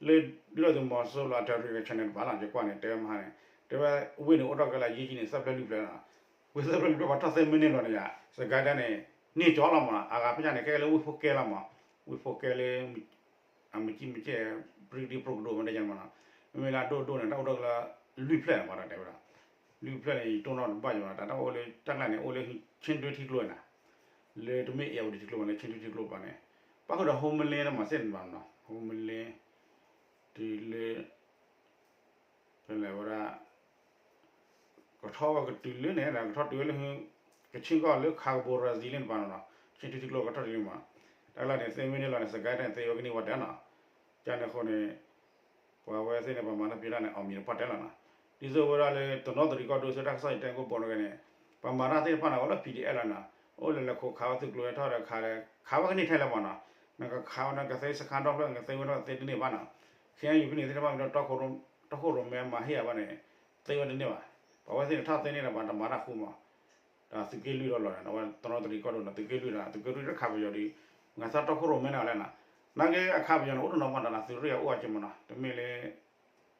လၢ ဒုၣ်ဒါသုးမီၤစိရိၤအတရံးက channel တပၤလီၤ ယကွၢ်န့ၣ် တဲဝဲမဟါန့ၣ်, တဲဝဲ ဝ့ၢ်န့ၣ်အိၣ်ထီၣ်ကဲလၢယဲၢ်ဆံန့ၣ် သၢဖျၢၣ်လွံၢ်ဖျၢၣ်နီၤ, ဝ့ၢ်သၢဖျၢၣ်လွံၢ်ဖျၢၣ်ပှၤထီၣ်သ့မ့ၢ်န့ၢ်လီၤန့ၣ်ယါ, စကဲတၢ်န့ၣ် န့ၢ်ကၠီလီၤမးနီၤ, အဂၤဖဲညါန့ၣ် ကဲလၢဝ့ၢ်ဖိကဲလီၤမး, ဝ့ၢ်ဖိကဲလၢ အမုၢ်ကံမုၢ်ကဲ ပြံကဒံပြံကဒိၣ်မ့ၢ်တဲယါမးနီၤ, မ့မ့ၢ်လၢအဒိၣ်ဒိၣ်န့ၣ် တၢ်အိၣ်ထီၣ်ကဲလၢ လွံၢ်ဖျၢၣ်ဘၣ်ဒီးတဲဝဲဒၣ်, လွံၢ်ဖျၢၣ်န့ၣ် ယတိၢ်နီၣ်တဘၣ်ယါဘၣ် တၢ်တၢ်အိၣ်လၢတၢ်ကျါန့ၣ် အိၣ်လၢ ချင်းတွင်း ထံကျိနၤ, လၢတမ့ၢ် အ့ၣ်ဝတံၤ ထံကျိဘၣ် လၢ ချင်းတွင်း ထံကျိဘၣ်န့ၣ်, ပၣ်ဃုာ်ဒီး Homeland လၢမၤစ့ၣ်န့ၣ်ဘၣ်နီၤ, Homeland တုၤလၢ ဖဲလဲၣ်ဝဲဒၣ် ကထီၣ်ဝဲကတုၤလၢန့ၣ် ကထီၣ်တုၤဝဲလၢ ကဆ့ၣ်ကီၢ်လၢခးကဘိရၤစံလ့ၣ်တပၤနီၤနီၤ, ကဆ့ၣ်ထံထံကျိ ကထီၣ်တုၤလံမး, တၢ်လၢန့ၣ် သ့မ့ၢ်န့ၢ်လီၤန့ၣ် စကဲတၢ်န့ၣ် သ့ဝဲကန့ၢ်ဝဲတဲနီၤ, ကန့ၣ်အဃိန့ၣ် ပှၤဝဲသ့ၣ်န့ၣ် ပှၤမၤတၢ်ဖံးတၢ်န့ၣ် အီၣ်မံၤတပှၢ်တဲလီၤနီၤ, ဒ်သိးဝဲဒၣ်လၢတနီသရံၣ်ကီၢ်ဒိၣ်စ့ၢ် တၢ်ကစီၣ်ယတဲကိၣ်ဘိန့ၣ်ဂ့ၤန့ၣ်, ပှၤမၤတၢ်သ့ၣ်တဖၣ်န့ၣ် အိၣ်လၢ P D F လီၤနီၤ, အိၣ်လၢလဲၤခိးခးဝဲသုးကျိၤထီၣ်ဒီးခးဒီး ခးဝဲကန့ၢ်ထဲလဲၣ်မးနီၤ, နကခးဝဲန့ၣ် ကသ့စခါဒီဖျၢၣ် ကသ့ဝဲထီၣ်သ့တန့ၢ်ဘၣ်နီၤ, ခဲအံၤဖဲန့ၣ်သ့ၣ်တဖၣ်မ့ၢ်ဒီး တီခိၣ်ရိၣ်မဲမၤဟ့ၣ်အဘၣ်န့ၣ် သ့ဝဲတန့ၢ်ဘၣ်, ပှၤဝဲသ့ၣ်န့ၣ်ထီၣ်သ့န့ၢ်ဒီးပှၤတမၤတၢ်ဃူမး ဒီးသုးက့လွံၢ်ဒီးလီၤဒီး အဝဲတနီသရံၣ်ကီၢ်ဒိၣ်ဒီး သုးက့လွံၢ်ဒီး သုးက့လွံၢ်တခးပယီၤဒီး မၤသးတီခိၣ်ရိၣ်မဲန့ၣ်လဲၣ်နီၤ, နာ်က့အခးပယီၤန့ၣ် အိၣ်တနီၤမးဒီး သုးရ့ၣ်အအိၣ်အက့မးနီၤ, တမ့ၢ်လၢ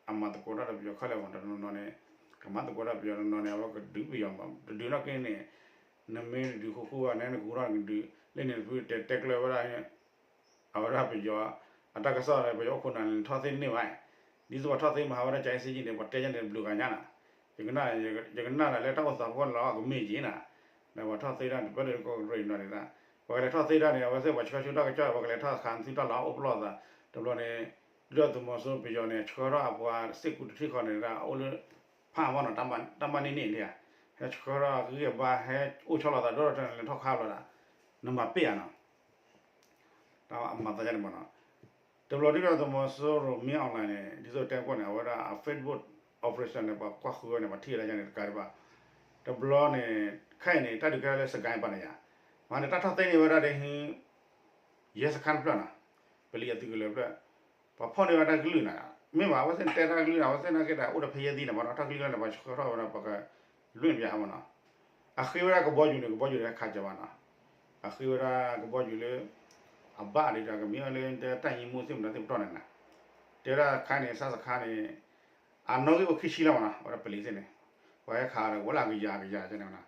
အမၤသကိးတၢ်ဒီးပယီၤခဲလၢာ်မး တနီၤနီၤန့ၣ် ကမၤသကိးတၢ်ပယီၤတနီၤန့ၣ် အဝဲကဒုးပယီၤမး တဒုးနီၣ်က့န့ၣ်, နမ့ၢ်တဒုးဃူဃူဘၣ်န့ၣ် နကဒုးလၢန့ၣ်တဖုတဲတဲကျၢၤဝဲဒၣ် အဝဲဒၣ်ပယီၤ အတၢ်ကစီၣ်ဒီး ပယီၤအိၣ်ခိးနၤန့ၣ် နထီၣ်သ့တန့ၢ်ဘၣ်, ဒ်သိးပှၤထီၣ်သ့မၤဟးဝဲဒၣ် ကၠၤအ့စ့ကၠံန့ၣ် ပှၤတဲယါန့ၣ် ဘျုးဂၤညါနၤ, ယကနၣ် ယကနၣ်လၢတၢ်အိၣ်သးဖီခိၣ်လီၤ ကမ့ၢ်က့ၤနၤ, ဒီးပှၤထီၣ်သ့ဒၣ်န့ၣ် ပၢၢ်ဒီးကီၢ်ရ့ၣ်နီၤန့ၣ်ဒၣ်, ပှၤကလဲၤထီၣ်သ့ဒၣ်န့ၣ် အဝဲသ့ၣ်ပှၤဆှၢဆူတၢ်ကစီၣ် ပှၤကလဲၤထီၣ်ခးသုတၢ်လီၤအိၣ်ပလီၢ်သး, တဘျီန့ၣ် ဒုၣ်ဒါသုးမီၤစိရိၤပယီၤန့ၣ် ဆှၢထီၣ်အပှၤစ့ၢ်ကူတထံၣ်ဃီန့ၣ်ဒၣ် အိၣ်လၢ ဖးမီၢ်နီၤ တၢ်မၤန့ၢ်န့ၣ်ဒၣ်, ဟဲဆှၢထီၣ်ဂံၢ်အဘါ ဟဲအိၣ်ဆီလီၤသးဒီတၢ်လဲၤထီၣ်ခးလီၤဒၣ်, နမၤပ့ၢ်ဧါနီၤ တၢ်မၤသးယါန့ၣ်မးနီၤ, တဘျီဒုၣ်ဒါသုးမီၤစိရိၤမ့ၢ် online န့ၣ် ဒ်သိးတဲကွၢ်န့ၣ် အဝဲဒၣ်အ Facebook operation န့ၣ် ပှၤကွၢ်ဃုဝဲန့ၣ် ပှၤထံၣ်ဝဲဒၣ်ယါန့ၣ်တကးဒံးဘၣ်, တဘျီန့ၣ် ခဲအံၤန့ၣ် တၢ်ဒုးကဲထီၣ်လၢစကဲပၤန့ၣ်ယါ, မ့ၢ်န့ၣ် တၢ်ထီၣ်သ့န့ၢ်ဝဲဒၣ်ဒီး ယဲစခါတဖျၢၣ်နီၤ, ပလံၤအသုးကလၢၤဖျၢၣ်, ပှၤဖီၣ်န့ၢ်ဝဲတၢ်ကလုၢ်နၤ, မ့ၢ်ဘၣ် အဝဲသ့ၣ်တဲတၢ်ကလုၢ်နၤ အဝဲသ့ၣ်နာ်က့ဒီး အိၣ်ဒီးဖဲယဲၢ်သံန့ၣ်မးနီၤ တၢ်ကလုၢ်န့ၣ် ပှၤဆှၢထီၣ်ဝဲဒီး ပကလွံၢ်န့ၣ်ပယါမးနီၤ, အဃ့ဝဲဒၣ်ကဘီယူၤန့ၣ် ကဘီယူၤန့ၣ်ခးစၢၤဘၣ်နီၤ, အဃ့ဝဲဒၣ်ကဘီယူၤလၢ အဘၣ်ဒ်ဒီးကမ့ၢ်အီၤလၢ တၢ်ယံၤမူသ့ၣ်မနုၤသ့ၣ်ပတီၢ်န့ၣ်နၤ, တဲဝဲဒၣ်ခါန့ၣ် စၢ်စခါန့ၣ် အနီၣ်ဂံၢ်အိၣ်ခံဆံလီၤမးနီၤ အဝဲဒၣ်ပလံၤသ့ၣ်န့ၣ်, ပှၤဟဲခးဒီးဝဲလၢကယၤကယၤကဲန့ၣ်မးနီၤ,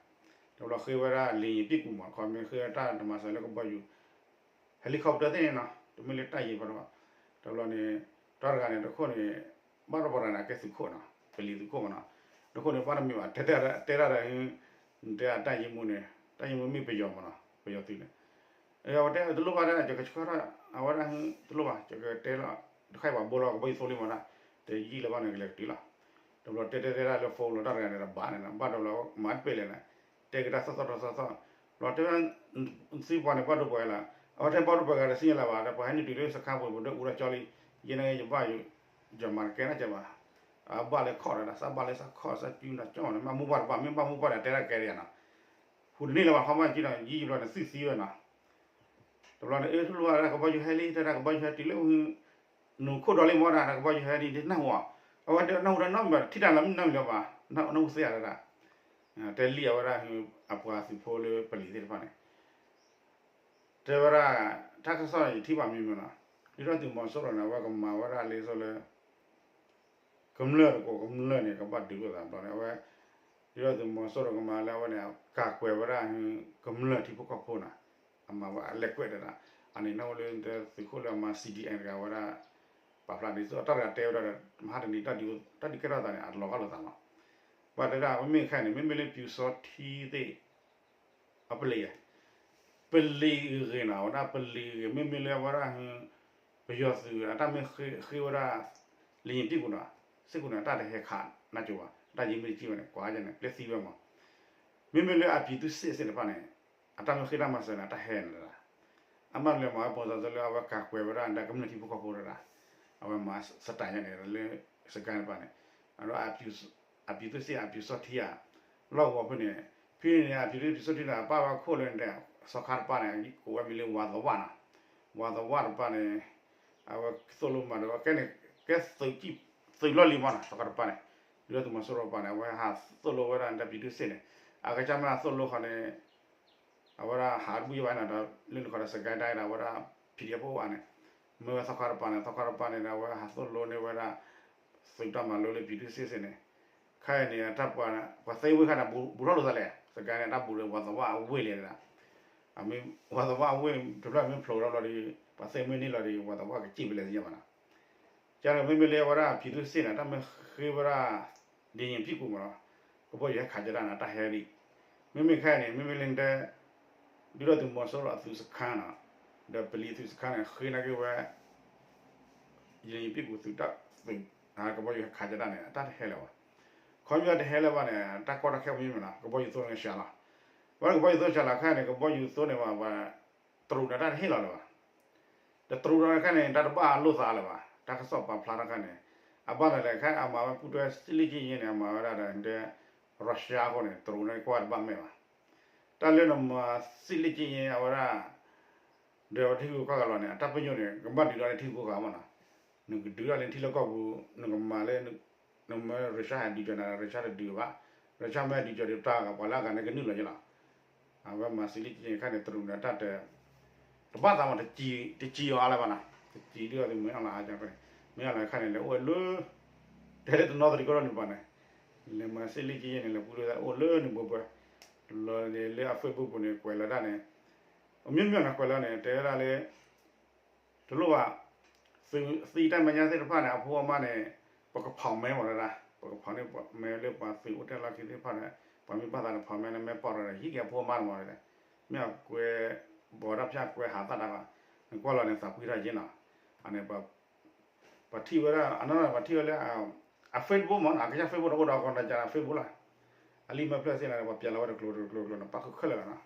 တဘျီဃ့ဝဲဒၣ် လေယာဉ်ပစ်ကူမး ခီမ့ၢ်ဃ့ဝဲတၢ်တမၤစၢၤလၢကဘီယူၤ helicopter သ့ၣ်န့ၣ်နီၤ တမ့ၢ်လၢတၢ်ယံၤဘၣ်ဒီး, တဘျီန့ၣ် တၢ်တဂၤန့ၣ် တခိၣ်န့ၣ် ဘၣ်တပှၤတဂၤန့ၣ် အကဲသုးခိၣ်နီၤ ပလံၤသုးခိၣ်မးနီၤ, တခိၣ်န့ၣ် ဘၣ်တမ့ၢ်ဘၣ် တဲတဲဒၣ် တဲအတၢ်ယံၤမူန့ၣ် တၢ်ယံၤမူမ့ၢ်ပယီၤမးနီၤ ပယီၤသုးန့ၣ် အဝဲတဲတလိၣ်ဘၣ်ဒၣ် ယကဆှၢထီၣ် အဝဲဒၣ်တလိၣ်ဘၣ် ယကတဲလီၤ တခါအံၤပှၤဘိလီၤကဘီယူၤသိလံမးဒၣ် တယံာ်လၢၤဘၣ်န့ၣ် ကလဲၤကတုၤလီၤ, တဘျီတဲတဲတဲဒၣ်လၢ phone လီၤ တၢ်တဂၤန့ၣ် တဘၣ်န့ၣ် ဘၣ်ဒီးလီၤ မၤတပ့ၢ်လဲၣ်န့ၣ် တဲကဒါသီၣ်သီၣ်ထီသီၣ်သီၣ်, ဘျီတဲဝဲ သံပှၤန့ၣ် ဘၣ်ဒိပှၤလီၤ, အဝဲတဲဘၣ်ဒိပှၤဂၤဒီးသ့ၣ်ညါလၢၤဘၣ် ဒီးပှၤဟဲနုာ်တုၤလၢစခါပူၤ ပဒွဲၣ်အူဒီးကၠီလံ, ယဲန့ၣ်ယဘၣ်ယိၤ ယမၤတကဲနီတစဲးဘၣ်, အဘၣ်လၢခီၣ်ဒီး သးဘၣ်လၢသးခီၣ် သးစုနၤကၠီန့ၣ် မ့ၢ်ဘၣ်မူဘၣ်ဒီးတဲတၢ်ကဲဒ်နီၤ, ဟူးတန့ၢ်လၢၤဘၣ် ခီမ့ၢ်ကံဒီး ယံာ်ဘျီန့ၣ် သုသံဝဲနီၤ, တဘျီန့ၣ် အ့ ထူၣ်လိာ်ဝဲဒၣ်ကဘီယူၤဟဲလံ တဲဒၣ်ကဘီယူၤဟဲတုၤလၢ နူၤခိၣ်ဒီးလံမ့ၢ်ဒၣ် ကဘီယူၤဟဲဒ်နၢ်ဟူအီၤ, အဝဲတဲနၢ်ဟူတၢ်နီတမံၤဘၣ် ထံၣ်တၢ်လၢမုၢ်နီတမံၤလၢၤဘၣ်, နၢ်ဟူသ့ဧါဒၣ်, တဲလံအဝဲဒၣ် အပှၤသုးဖိလၢပလံၤသ့ၣ်တဖၣ်န့ၣ် တဲဝဲဒၣ် တၢ်ကစီၣ်ယထံၣ်ဘၣ်မံၤမံၤနီၤ, ဒ်သိးသုးမီၤစိရိၤန့ၣ် အဝဲကမၤဝဲဒၣ်လံသိးလၢ ကမျၢၢ်တကိးကမျၢၢ်န့ၣ် ကဘၣ်ဒုးလိာ်သးဘျီန့ၣ် အဝဲ ဒ်သိးသုးမီၤစိရိၤကမၤလၢအဝဲန့ၣ် ကၤကွဲးဝဲဒၣ် ကမျၢၢ်ထံဖိကီၢ်ဖိနီၤ, အမၤဝဲအလဲၤကွဲးတဒၣ်, အန့ၣ်နၢ်ဟူလၢသုးခိၣ်လၢအမၤ C D M တဂၤဝဲဒၣ် ပာ်ဖျါဒ်သိးတၢ်တဂၤတဲဝဲဒၣ်ဒီး မဟါတနံၤ တၢ်ဒုးကဲထီၣ်သးန့ၣ် အလီၤဂာ်လိာ်သးလီၤ, ဘၣ်တဲဒၣ် မ့မ့ၢ်ခဲအံၤန့ၣ် မ့မ့ၢ်လၢပျူစောထီးသ့ၣ် အပလံၤ, ပလံၤဂ့ၤဂ့ၤနီၤ အဝဲဒၣ်ပလံၤဂ့ၤဂ့ၤ မ့မ့ၢ်လၢအဝဲဒၣ် ပယီၤသုးအတၢ်မ့ၢ်ဃ့ဝဲဒၣ် လံာ်ယံၤတံၢ်ပူၤနီၤ, စ့ၢ်ကီးန့ၣ် အတၢ်တဟဲခးနၢ်ကၠိဘၣ်, တၢ်ယံၤမ့ၢ်တစံၣ်ဘၣ်န့ၣ် ကွၢ်ယဲန့ၣ် ပျဲသံဝဲမး, မ့မ့ၢ်လၢအပံၤသူစ့ၣ်စ့ၣ်တဖၣ်န့ၣ် အတၢ်မ့ၢ်ဃ့တၢ်မၤစၢၤန့ၣ် အတၢ်ဟဲန့ၣ်တဒၣ်, အမ့ၢ်လၢမၤဝဲပိာ်သးလၢအဝဲကၤကွဲးဝဲဒၣ်ဒၣ်ကမျၢၢ်ထံဖိကီၢ်ဖိတဒၣ်, အဝဲမၤစတၢ်ညါန့ၣ်လၢ စကဲတပၤန့ၣ်, အဒီး အပျူၤသုးစ့ၢ် အပျူၤစီထံဧါ, လီၢ်ကဝီၤဖဲန့ၣ်, ဖဲန့ၣ် အပျူၤသုးစ့ၢ် အပျူၤစီထံန့ၣ် အပၢ်ဝဲခိၣ်လၢ စီၤခါတပၤန့ၣ် ကိးဝဲမံၤလၢဝၤသဝၣ်နီၤ, ဝၤသဝၣ်တပၤန့ၣ်, အဝဲသိၣ်လိမၤဒီး ကဲန့ၣ် ကဲသုးလီၢ်လံၤမးနီၤ စီၤခါတပၤန့ၣ်, ဒုၣ်ဒါသုးမီၤစိရိၤတပၤန့ၣ် အဝဲဟးသိၣ်လိဝဲဒၣ် အပျူၤသုးစ့ၢ်န့ၣ်, အကစၢ်မ့ၢ်ဟးသိၣ်လိဃီန့ၣ် အဝဲဒၣ်ဟးတဘူၣ်ယဘၣ်နီၤ ဒီးလၢနခီဒီး စကဲဒၣ်ဒီး အဝဲဒၣ် PDF ဖိအါန့ၣ်, မ့ၢ်ဝဲစီၤခါတပၤန့ၣ် စီၤခါတပၤန့ၣ်ဒီး အဝဲဟးသိၣ်လိန့ၢ်ဝဲဒၣ် သုးတၢ်မၤလိလၢ ပျူၤသုးစ့ၢ်န့ၣ်, ခဲအံၤန့ၣ် ပှၤသ့ဝ့ၢ်ခါန့ၣ် ဘူးထီၣ်လိာ်သးလဲၣ်, စကဲန့ၣ် တၢ်ဘူးဒီးဝၤသဝၣ်အဝ့ၢ်လဲၣ်ဒၣ်, အမ့ၢ်ဝၤသဝၣ်အဝ့ၢ်တဖျၢၣ်မ့ၢ်ဖျိးထီၣ်ဘျီဒီး ပှၤသ့မ့ၢ်န့ၢ်လီၤဒီး ဝၤသဝၣ်ကစံၣ်ဖဲလဲၣ်သ့ၣ်ညါဘၣ်နီၤ ကန့ၣ်မ့မ့ၢ်လၢအဝဲဒၣ် ပျူၤသုးစ့ၢ်န့ၣ် တၢ်မ့ၢ်ဃ့ဝဲဒၣ် ဒ်ယံၤပံကူမးနီၤ, ကဘီယူၤဟဲခးကဒါန့ၣ် တၢ်ဟဲဒံး, မ့မ့ၢ်ခဲအံၤန့ၣ် မ့မ့ၢ်လၢတဲ ဒုၣ်ဒါသုးမီၤစိရိၤအသုးစခါနီၤ, ဒီးပလံၤသုးစခါန့ၣ် ဃ့နာ်က့ဝဲ ယံၤပံကူသုးတၢ်သုး, ကဘီယူၤဟဲခးကဒါန့ၣ် အတၢ်တဟဲလၢၤဘၣ်, ခီပညီတဟဲလၢၤဘၣ်န့ၣ် တၢ်ကီတၢ်ခဲမ့ၢ်မ့ၢ်နီၤ ကဘီယူၤသိန့ၣ်ကစှၤလီၤ, ဘၣ်ကဘီယူၤသိကစှၤလီၤခဲအံၤန့ၣ် ကဘီယူၤသိန့ၣ်ဘၣ် တရူးဒီးတၢ်တဟ့ၣ်လီၤလၢၤဘၣ်, ဒီးတရူးဒီးခဲအံၤန့ၣ် တၢ်တဘၣ်လိာ်သးလၢၤဘၣ်, တၢ်ကစီၣ်ပာ်ဖျါထီၣ်ခဲအံၤန့ၣ်, အဘၣ်လဲၣ်လဲၣ် ခဲအံၤအမၤဝဲပူတွဲစံလ့ၣ်က့ယဲန့ၣ် အမၤဝဲဒၣ်ဒီး Russia အဃိန့ၣ် တရူးန့ၣ်ကွၢ်တဘၣ်မဲာ်ဘၣ်, တၢ်လၢနမၤစံလ့ၣ်က့ယဲအဝဲဒၣ် ဒီးဝဲထံဂုၤကီၢ်ဂၤလီၤန့ၣ် အတၢ်ပညိၣ်န့ၣ် ကဘၣ်ဒုးဒီးလၢထံဂုၤကီၢ်ဂၤမးနီၤ, နကဒုးဒီးလၢထံလၢကီၢ်ပူၤ နကမၤလၢ နမ့ၢ် Russia ဟဲဒုးကီၤန့ၣ် Russia တဒုးဘၣ်, Russia မ့ၢ်ဟဲဒုးကီၤဒီးတၢ်ဂၤပှၤလၢအဂၤန့ၣ်ကနုာ်လီၤယဲလီၤ, အဝဲမၤစံလ့ၣ်က့ယဲခါန့ၣ် တရူးန့ၣ်တၢ်တ တဘၣ်သးမး တစံးအီၤအါလၢၤဘၣ်နီၤ, တစံးဒ်အီၤသုးမ့ၢ်အီၤလီၤ မ့ၢ်အီၤလီၤခါန့ၣ် လဲၤအိၣ်ဝဲလၢ တဲလၢတနီသရံၣ်ကီၢ်ဒီးန့ၣ်ပှၤန့ၣ်, လဲၤမၤစံလ့ၣ်က့ယဲန့ၣ် လဲၤပူၤလၢအိၣ်လၢန့ၣ်ဘှဲဘှဲ, လီၤန့ၣ်လၢအ Facebook ပူၤန့ၣ် ကွဲးလီၤတၢ်န့ၣ်, အမျိုးမျိုးနီၤ ကွဲးလီၤန့ၣ် တဲဝဲဒၣ်လၢ တလိၣ်ဘၣ်, သုးသံတၢ်မဲာ်ညါသ့ၣ်တဖၣ်န့ၣ် အဖိအမါန့ၣ် ပကဖီၣ်မဲမးဒၣ်, ပကဖီၣ်န့ၢ်မဲလၢပှၤသုးအိၣ်တ့ၢ်လီၢ်ခံသ့ၣ်တဖၣ်န့ၣ်, ပှၤမ့ၢ်ဘၣ်သးန့ၣ် ဖီၣ်မဲန့ၣ် မဲာ်ပီၢ်ဒီး ဟံးက့ၤအဖိအမါတမးဒၣ်, မ့ၢ်အကွဲးဘီးတၢ်ဖၠၣ်ကွဲးဟးသၣ်တၢ်ဘၣ်, နကွၢ်လီၤန့ၣ် သးပှံၢ်ထီၣ်က့နီၤ, အန့ၣ် ပှၤထံၣ်ဝဲဒၣ် အနီၢ်နီၢ်ပှၤထံၣ်ဝဲလၢ အ Facebook မးနီၤ, အကစၢ် Facebook ဒီးအိၣ်ဒီးအကီၢ်နၤကၢ် Facebook လီၤ, အလံာ်မဲာ်ဖျၢၣ်သ့ၣ်န့ၣ် ပှၤပျးလီၤဝဲတကျိၤတကျိၤတကျိၤန့ၣ် ပၣ်ဃုာ်ခဲလၢာ်လီၤနီၤ,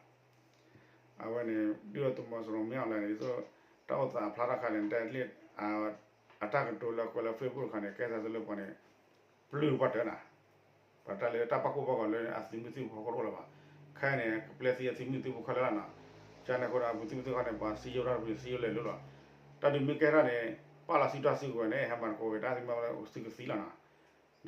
အဝဲန့ၣ် ဒုၣ်ဒါသုးမီၤစိရိၤမ့ၢ်အီၤလဲၣ်န့ၣ် ဒ်သိး တၢ်အိၣ်သးဖျါထီၣ်ခါန့ၣ် တဲလံ အတၢ်ကတိၤလၢကွဲးလၢ Facebook တခါန့ၣ် ကဲသးသိးလၢပှၤန့ၣ် ပျုၢ်ပှၤတၢၢ်နီၤ, ပှၤတၢ်လၢတၢ်ပာ်ဖှိၣ်ဘၣ်ဂီၤလၢအသုးမုၢ်သံၣ်ဘိဖီခိၣ်တအိၣ်လၢၤဘၣ်, ခဲအံၤန့ၣ် ကပျဲသံအသုးမုၢ်သံၣ်ဘိခဲလၢာ်လီၤနီၤ, ကန့ၣ်အဃိဒီး အသုးမုၢ်သံၣ်ဘိခါန့ၣ် ပှၤစံယိၣ်ထီၣ်တပူၤ စံယိၣ်လဲၤလိၤလီၤ, တၢ်ဒုးမ့ၢ်ကဲထီၣ်န့ၣ် ပာ်လီၤစုတၢ်စုကဝဲၤန့ၣ် ဟဲမၤသကိးက့ၤတၢ်သ့ၣ်မ့ၢ်ဝဲလၢသုးကသံလီၤနီၤ,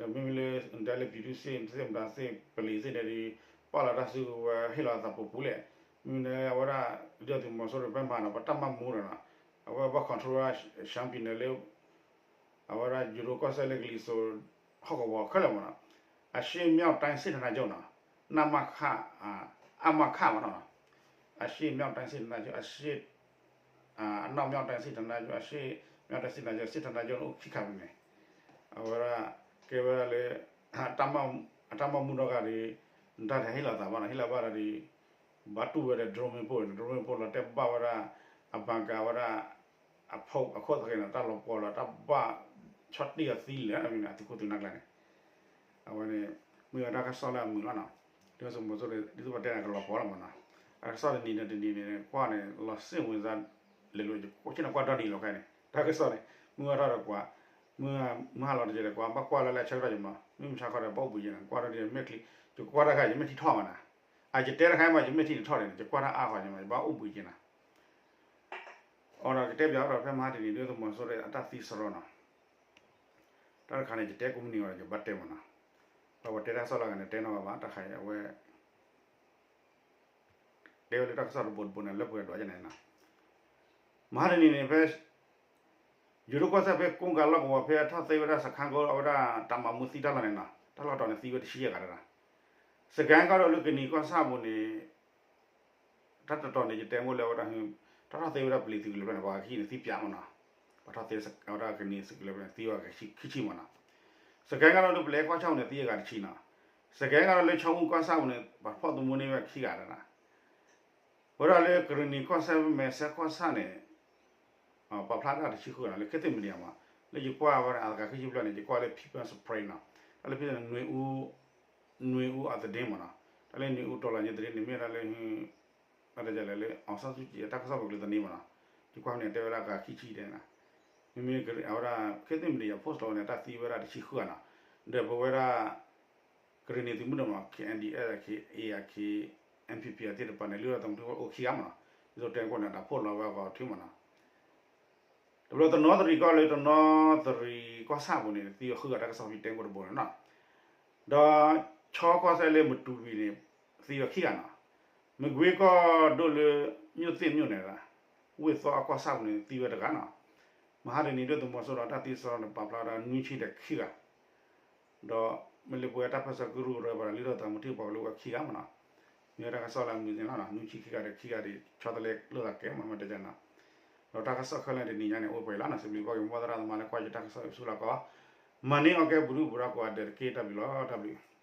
ဒီးမ့မ့ၢ်လၢ နတဲလၢ ပြည်သူ့စစ် စစ်တပ် စစ် ပလံၤသ့ၣ်န့ၣ်ဒီး ပာ်လီၤတၢ်စုကဝဲၤဟ့ၣ်လီၤသးပူၤပူၤလဲၣ်, မ့မ့ၢ်လၢအဝဲဒၣ် ဒုၣ်ဒါသုးမီၤစိရိၤဖဲမၤနီၤ ပတၢ်မၤမူဒီးနီၤ, အဝဲဘၣ် control Shanပြည်နယ် လၢ အဝဲဒၣ် ယိၤဒိၣ်ကီၢ်စဲၣ်လၢကလံၤစိး ဟီၣ်ကဝီၤခဲလၢာ်မးနီၤ, အရှေ့မြောက်တိုင်းစစ်ဌာနချုပ်နီၤ, နမခ အမခ မးနီၤ, အရှေ့မြောက်တိုင်းစစ်ဌာနချုပ် အရှေ့ အနောက်မြောက်တိုင်းစစ်ဌာနချုပ် အရှေ့မြောက်တိုင်းစစ်ဌာနချုပ် စစ်ဌာနချုပ်န့ၣ်အိၣ်ခံခါပူၤန့ၣ်, အဝဲဒၣ် ကဲဝဲဒၣ်လၢ အတၢ်မၤမူဒီးဂၤဒီး နတၢ်တဟ့ၣ်လီၤသးဘၣ်နီၤ ဟ့ၣ်လီၤဘၣ်ဒီး ဘၣ်တူၢ်ဝဲဒီး drone မ့ၣ်ပိၢ်န့ၣ် drone မ့ၣ်ပိၢ်လီၤတဲာ်ဘၣ်ဝဲဒၣ် အ bunker ဝဲဒၣ် အခိၣ်သဃဲၤန့ၣ် တၢ်လီၤပှီၤလီၤ တၢ်ဘၣ်ဆီၣ်တံၢ်အီၤသံလၢာ် အသုးခိၣ်သုးနၢ်ကျါန့ၣ် အဝဲန့ၣ် မ့ၢ်ဝဲတၢ်ကစီၣ်လၢအမုာ်လီၤနီၤ, ဒ်သိးပတဲန့ၣ် ကလီၤပှီၤလီၤမးနီၤ, တၢ်ကစီၣ်တနံၤန့ၣ်တနံၤန့ၣ် ကွၢ်န့ၣ် လီၤစ့ၣ်ဝင်စား လဲၤလိၤ ယကွၢ်ဆ့ၣ်နီၤကွၢ်ဒီနံၤလီၤခဲအံၤန့ၣ် တၢ်ကစီၣ်န့ၣ် မုၢ်ဂၢ်ထီၣ်ဒီးကွၢ်, မုၢ်ဟါလီၤတကဲဒီးကွၢ် ဘၣ်ကွၢ်လၢလၢဆၢကတီၢ်ယမး မုၢ်မဆါခီဒီးဘၣ်အိၣ်ဘှံးက့ၤန့ၣ် ကွၢ်ဒီးဒ်မဲာ်ချံ ယကွၢ်တၢ်ခါ ယမဲာ်ထံထီၣ်မးနီၤ, အယတဲတခါမး ယမဲာ်ထံတထီၣ်န့ၣ် ယကွၢ်တၢ်အါဃီန့ၣ် ယဘၣ်အိၣ်ဘှံးက့ၤနီၤ အီၤဒီးကတဲပၠးအီၤဒီးဖဲမဟါတနံၤ ဒုၣ်ဒါသုးမီၤစိရိၤအတၢ်သံစရီနီၤ, တၢ်တခါန့ၣ် ယတဲကိးမုၢ်နံၤအီၤဒီး ယဘၣ်တဲမးနီၤ, ပှၤတဲတၢ်ကစီၣ်လၢအဂၤန့ၣ် တဲနီၣ်ဘၣ်ဘၣ် တၢ်ခါအံၤအဝဲ တဲဝဲလၢတၢ်ကစီၣ်တဘိတဘိန့ၣ် လၢပှဲၤဒိးယဲန့ၣ်နီၤ, မဟါတနံၤန့ၣ် ဖဲ ယိၤဒိၣ်ကီၢ်စဲၣ်ဖဲကိးကၤလီၢ်ကဝီၤဖဲအထီၣ်သ့ဝဲဒၣ်စခါကိး အဝဲဒၣ်တၢ်မၤမူသံတၢ်လီၢ်န့ၣ်နီၤ, တၢ်လီၢ်တတီၤန့ၣ် သံဝဲတဆံယဲၢ်ဂၤတဂၤ, စကဲကီၢ်ဒီးလၢကနံၤကီၢ်ဆၣ်ပူၤန့ၣ် တၢ်တတီၤန့ၣ် ယတဲမိၢ်လၢအဝဲဒၣ် တၢ်ထီၣ်သ့ဝဲဒၣ်ပလံၤသုးကလၢၤဖျၢၣ်န့ၣ် ပှၤဂၤခံန့ၣ်သံပၠးမးနီၤ, ပှၤထီၣ်သ့အဝဲဒၣ်ကနံၤသုးကလၢၤဖျၢၣ်န့ၣ် သံဝဲခံဆံမးနီၤ, စကဲကီၢ်ဒီးလၢပလဲကီၢ်ဆၣ်ပူၤန့ၣ် သံအဂၤတဆံနီၤ, စကဲကီၢ်ဒီးလၢဆီအူကီၢ်ဆၣ်ပူၤန့ၣ် ပှၤဖီၣ်သမူန့ၢ်ဝဲခံဂၤတဂၤ ဝဲဒၣ်လၢကရံၣ်နံၤကီၢ်စဲၣ် မဲာ်ဆဲကီၢ်ဆၣ်န့ၣ် ပာ်ဖျါတၢ်တဆံဃုာ်နီၤ လၢခ့သ့ၣ်မံၤဒံးမး, လၢယကွၢ်ဝဲဒၣ်အသးကါခံဆံဖျၢၣ်န့ၣ် ယကွၢ်လၢ People's Spring နီၤ, တၢ်လၢဖဲန့ၣ် နွေဦးအသတင်းမးနီၤ, တၢ်လၢနွေဦးတော်လှန်ရေးသတင်းန့ၣ် မ့ၢ်ဝဲဒၣ်လၢ ဘၣ်တလဲၣ်လၢ အောင်ဆန်းစုကြည် အတၢ်ကစီၣ်ပူၤကျိၤသန့မးနီၤ, ယကွၢ်ဖဲန့ၣ် တဲဝဲဒၣ်အသးကါခံဆံတဲနီၤ, မ့မ့ၢ်အဝဲဒၣ် ခေတ်သစ်မီဒီယာ post လီၤဝဲန့ၣ် တၢ်သံဝဲဒၣ်တဆံဃုဂၤနီၤ, ဒီးပဝဲဒၣ် ကရ့ၣ်နံၤသုးမုၢ်ဒိၣ်မး KNDF အ K A အ K NPP အသ့ၣ်တဖၣ်န့ၣ် လုၢ်ထီၣ်သးသမူထံဖိအိၣ်ခံဂၤမးနီၤ, ဒ်သိးတဲကိၣ်န့ၣ် တၢ်ဖီၣ်လီၤဝဲအဂီၢ်ထံမးနီၤ, တဘျီတနီသရံၣ်ကီၢ်လၢတနီသရံၣ်ကီၢ်ဆၣ်ပူၤန့ၣ် သံဝဲဃုဂၤတၢ်ကစီၣ်ဖဲတဲကိၣ်တဘိန့ၣ်နီၤ, ဒီးဆီကီၢ်စဲၣ်လၢမတူၤကွံာ်န့ၣ် သံဝဲခံဂၤနီၤ, မကွ့ၤကီၢ်ဒိၣ်လၢ မြို့သစ်မြို့နယ် ဝ့ၢ်သီအကီၢ်ဆၣ်ပူၤန့ၣ် သံဝဲတဂၤနီၤ, မဟါတနံၤဒိၣ်သုးမီၤစိရိၤတၢ်သံစရီန့ၣ် ပာ်ဖျါဝဲဒၣ်နွံဆံဒီးခံဂၤ ဒီးမ့ၢ်လၢပဝဲတၢ်ပၢၢ်ဆၢကရူၢ်ကရၢဘၣ်ဒီး လုၢ်ထီၣ်သးသမူထံဖိကီၢ်ဖိလၢဝဲခံဂၤမးနီၤ, မ့ၢ်ဝဲတၢ်ကစီၣ်လၢအမုာ်သ့ၣ်နီၤ, နွံဆံခံဂၤဒီးခံဂၤဒီး ဆီတလဲလိာ်သးကဲမး မ့ၢ်တဲနီၤ, ဒီးတၢ်ကစီၣ်ခဲလၢာ်တနံၤညါန့ၣ် အိၣ်ပှဲၤလီၤနီၤ, စံးဘျုးဘၣ်က့ၤမိၢ်သရၣ်သမါလၢကွၢ်ယတၢ်ကစီၣ်အံၤဆူလီၢ်ကီး, မၤန့ၢ်အီၣ်ကဲပူၤဒုၣ်ပူၤဒါကိးဂၤဒဲးတက့ၢ်, တၢ်ဘျုးလီၤ, တၢ်ဘျုး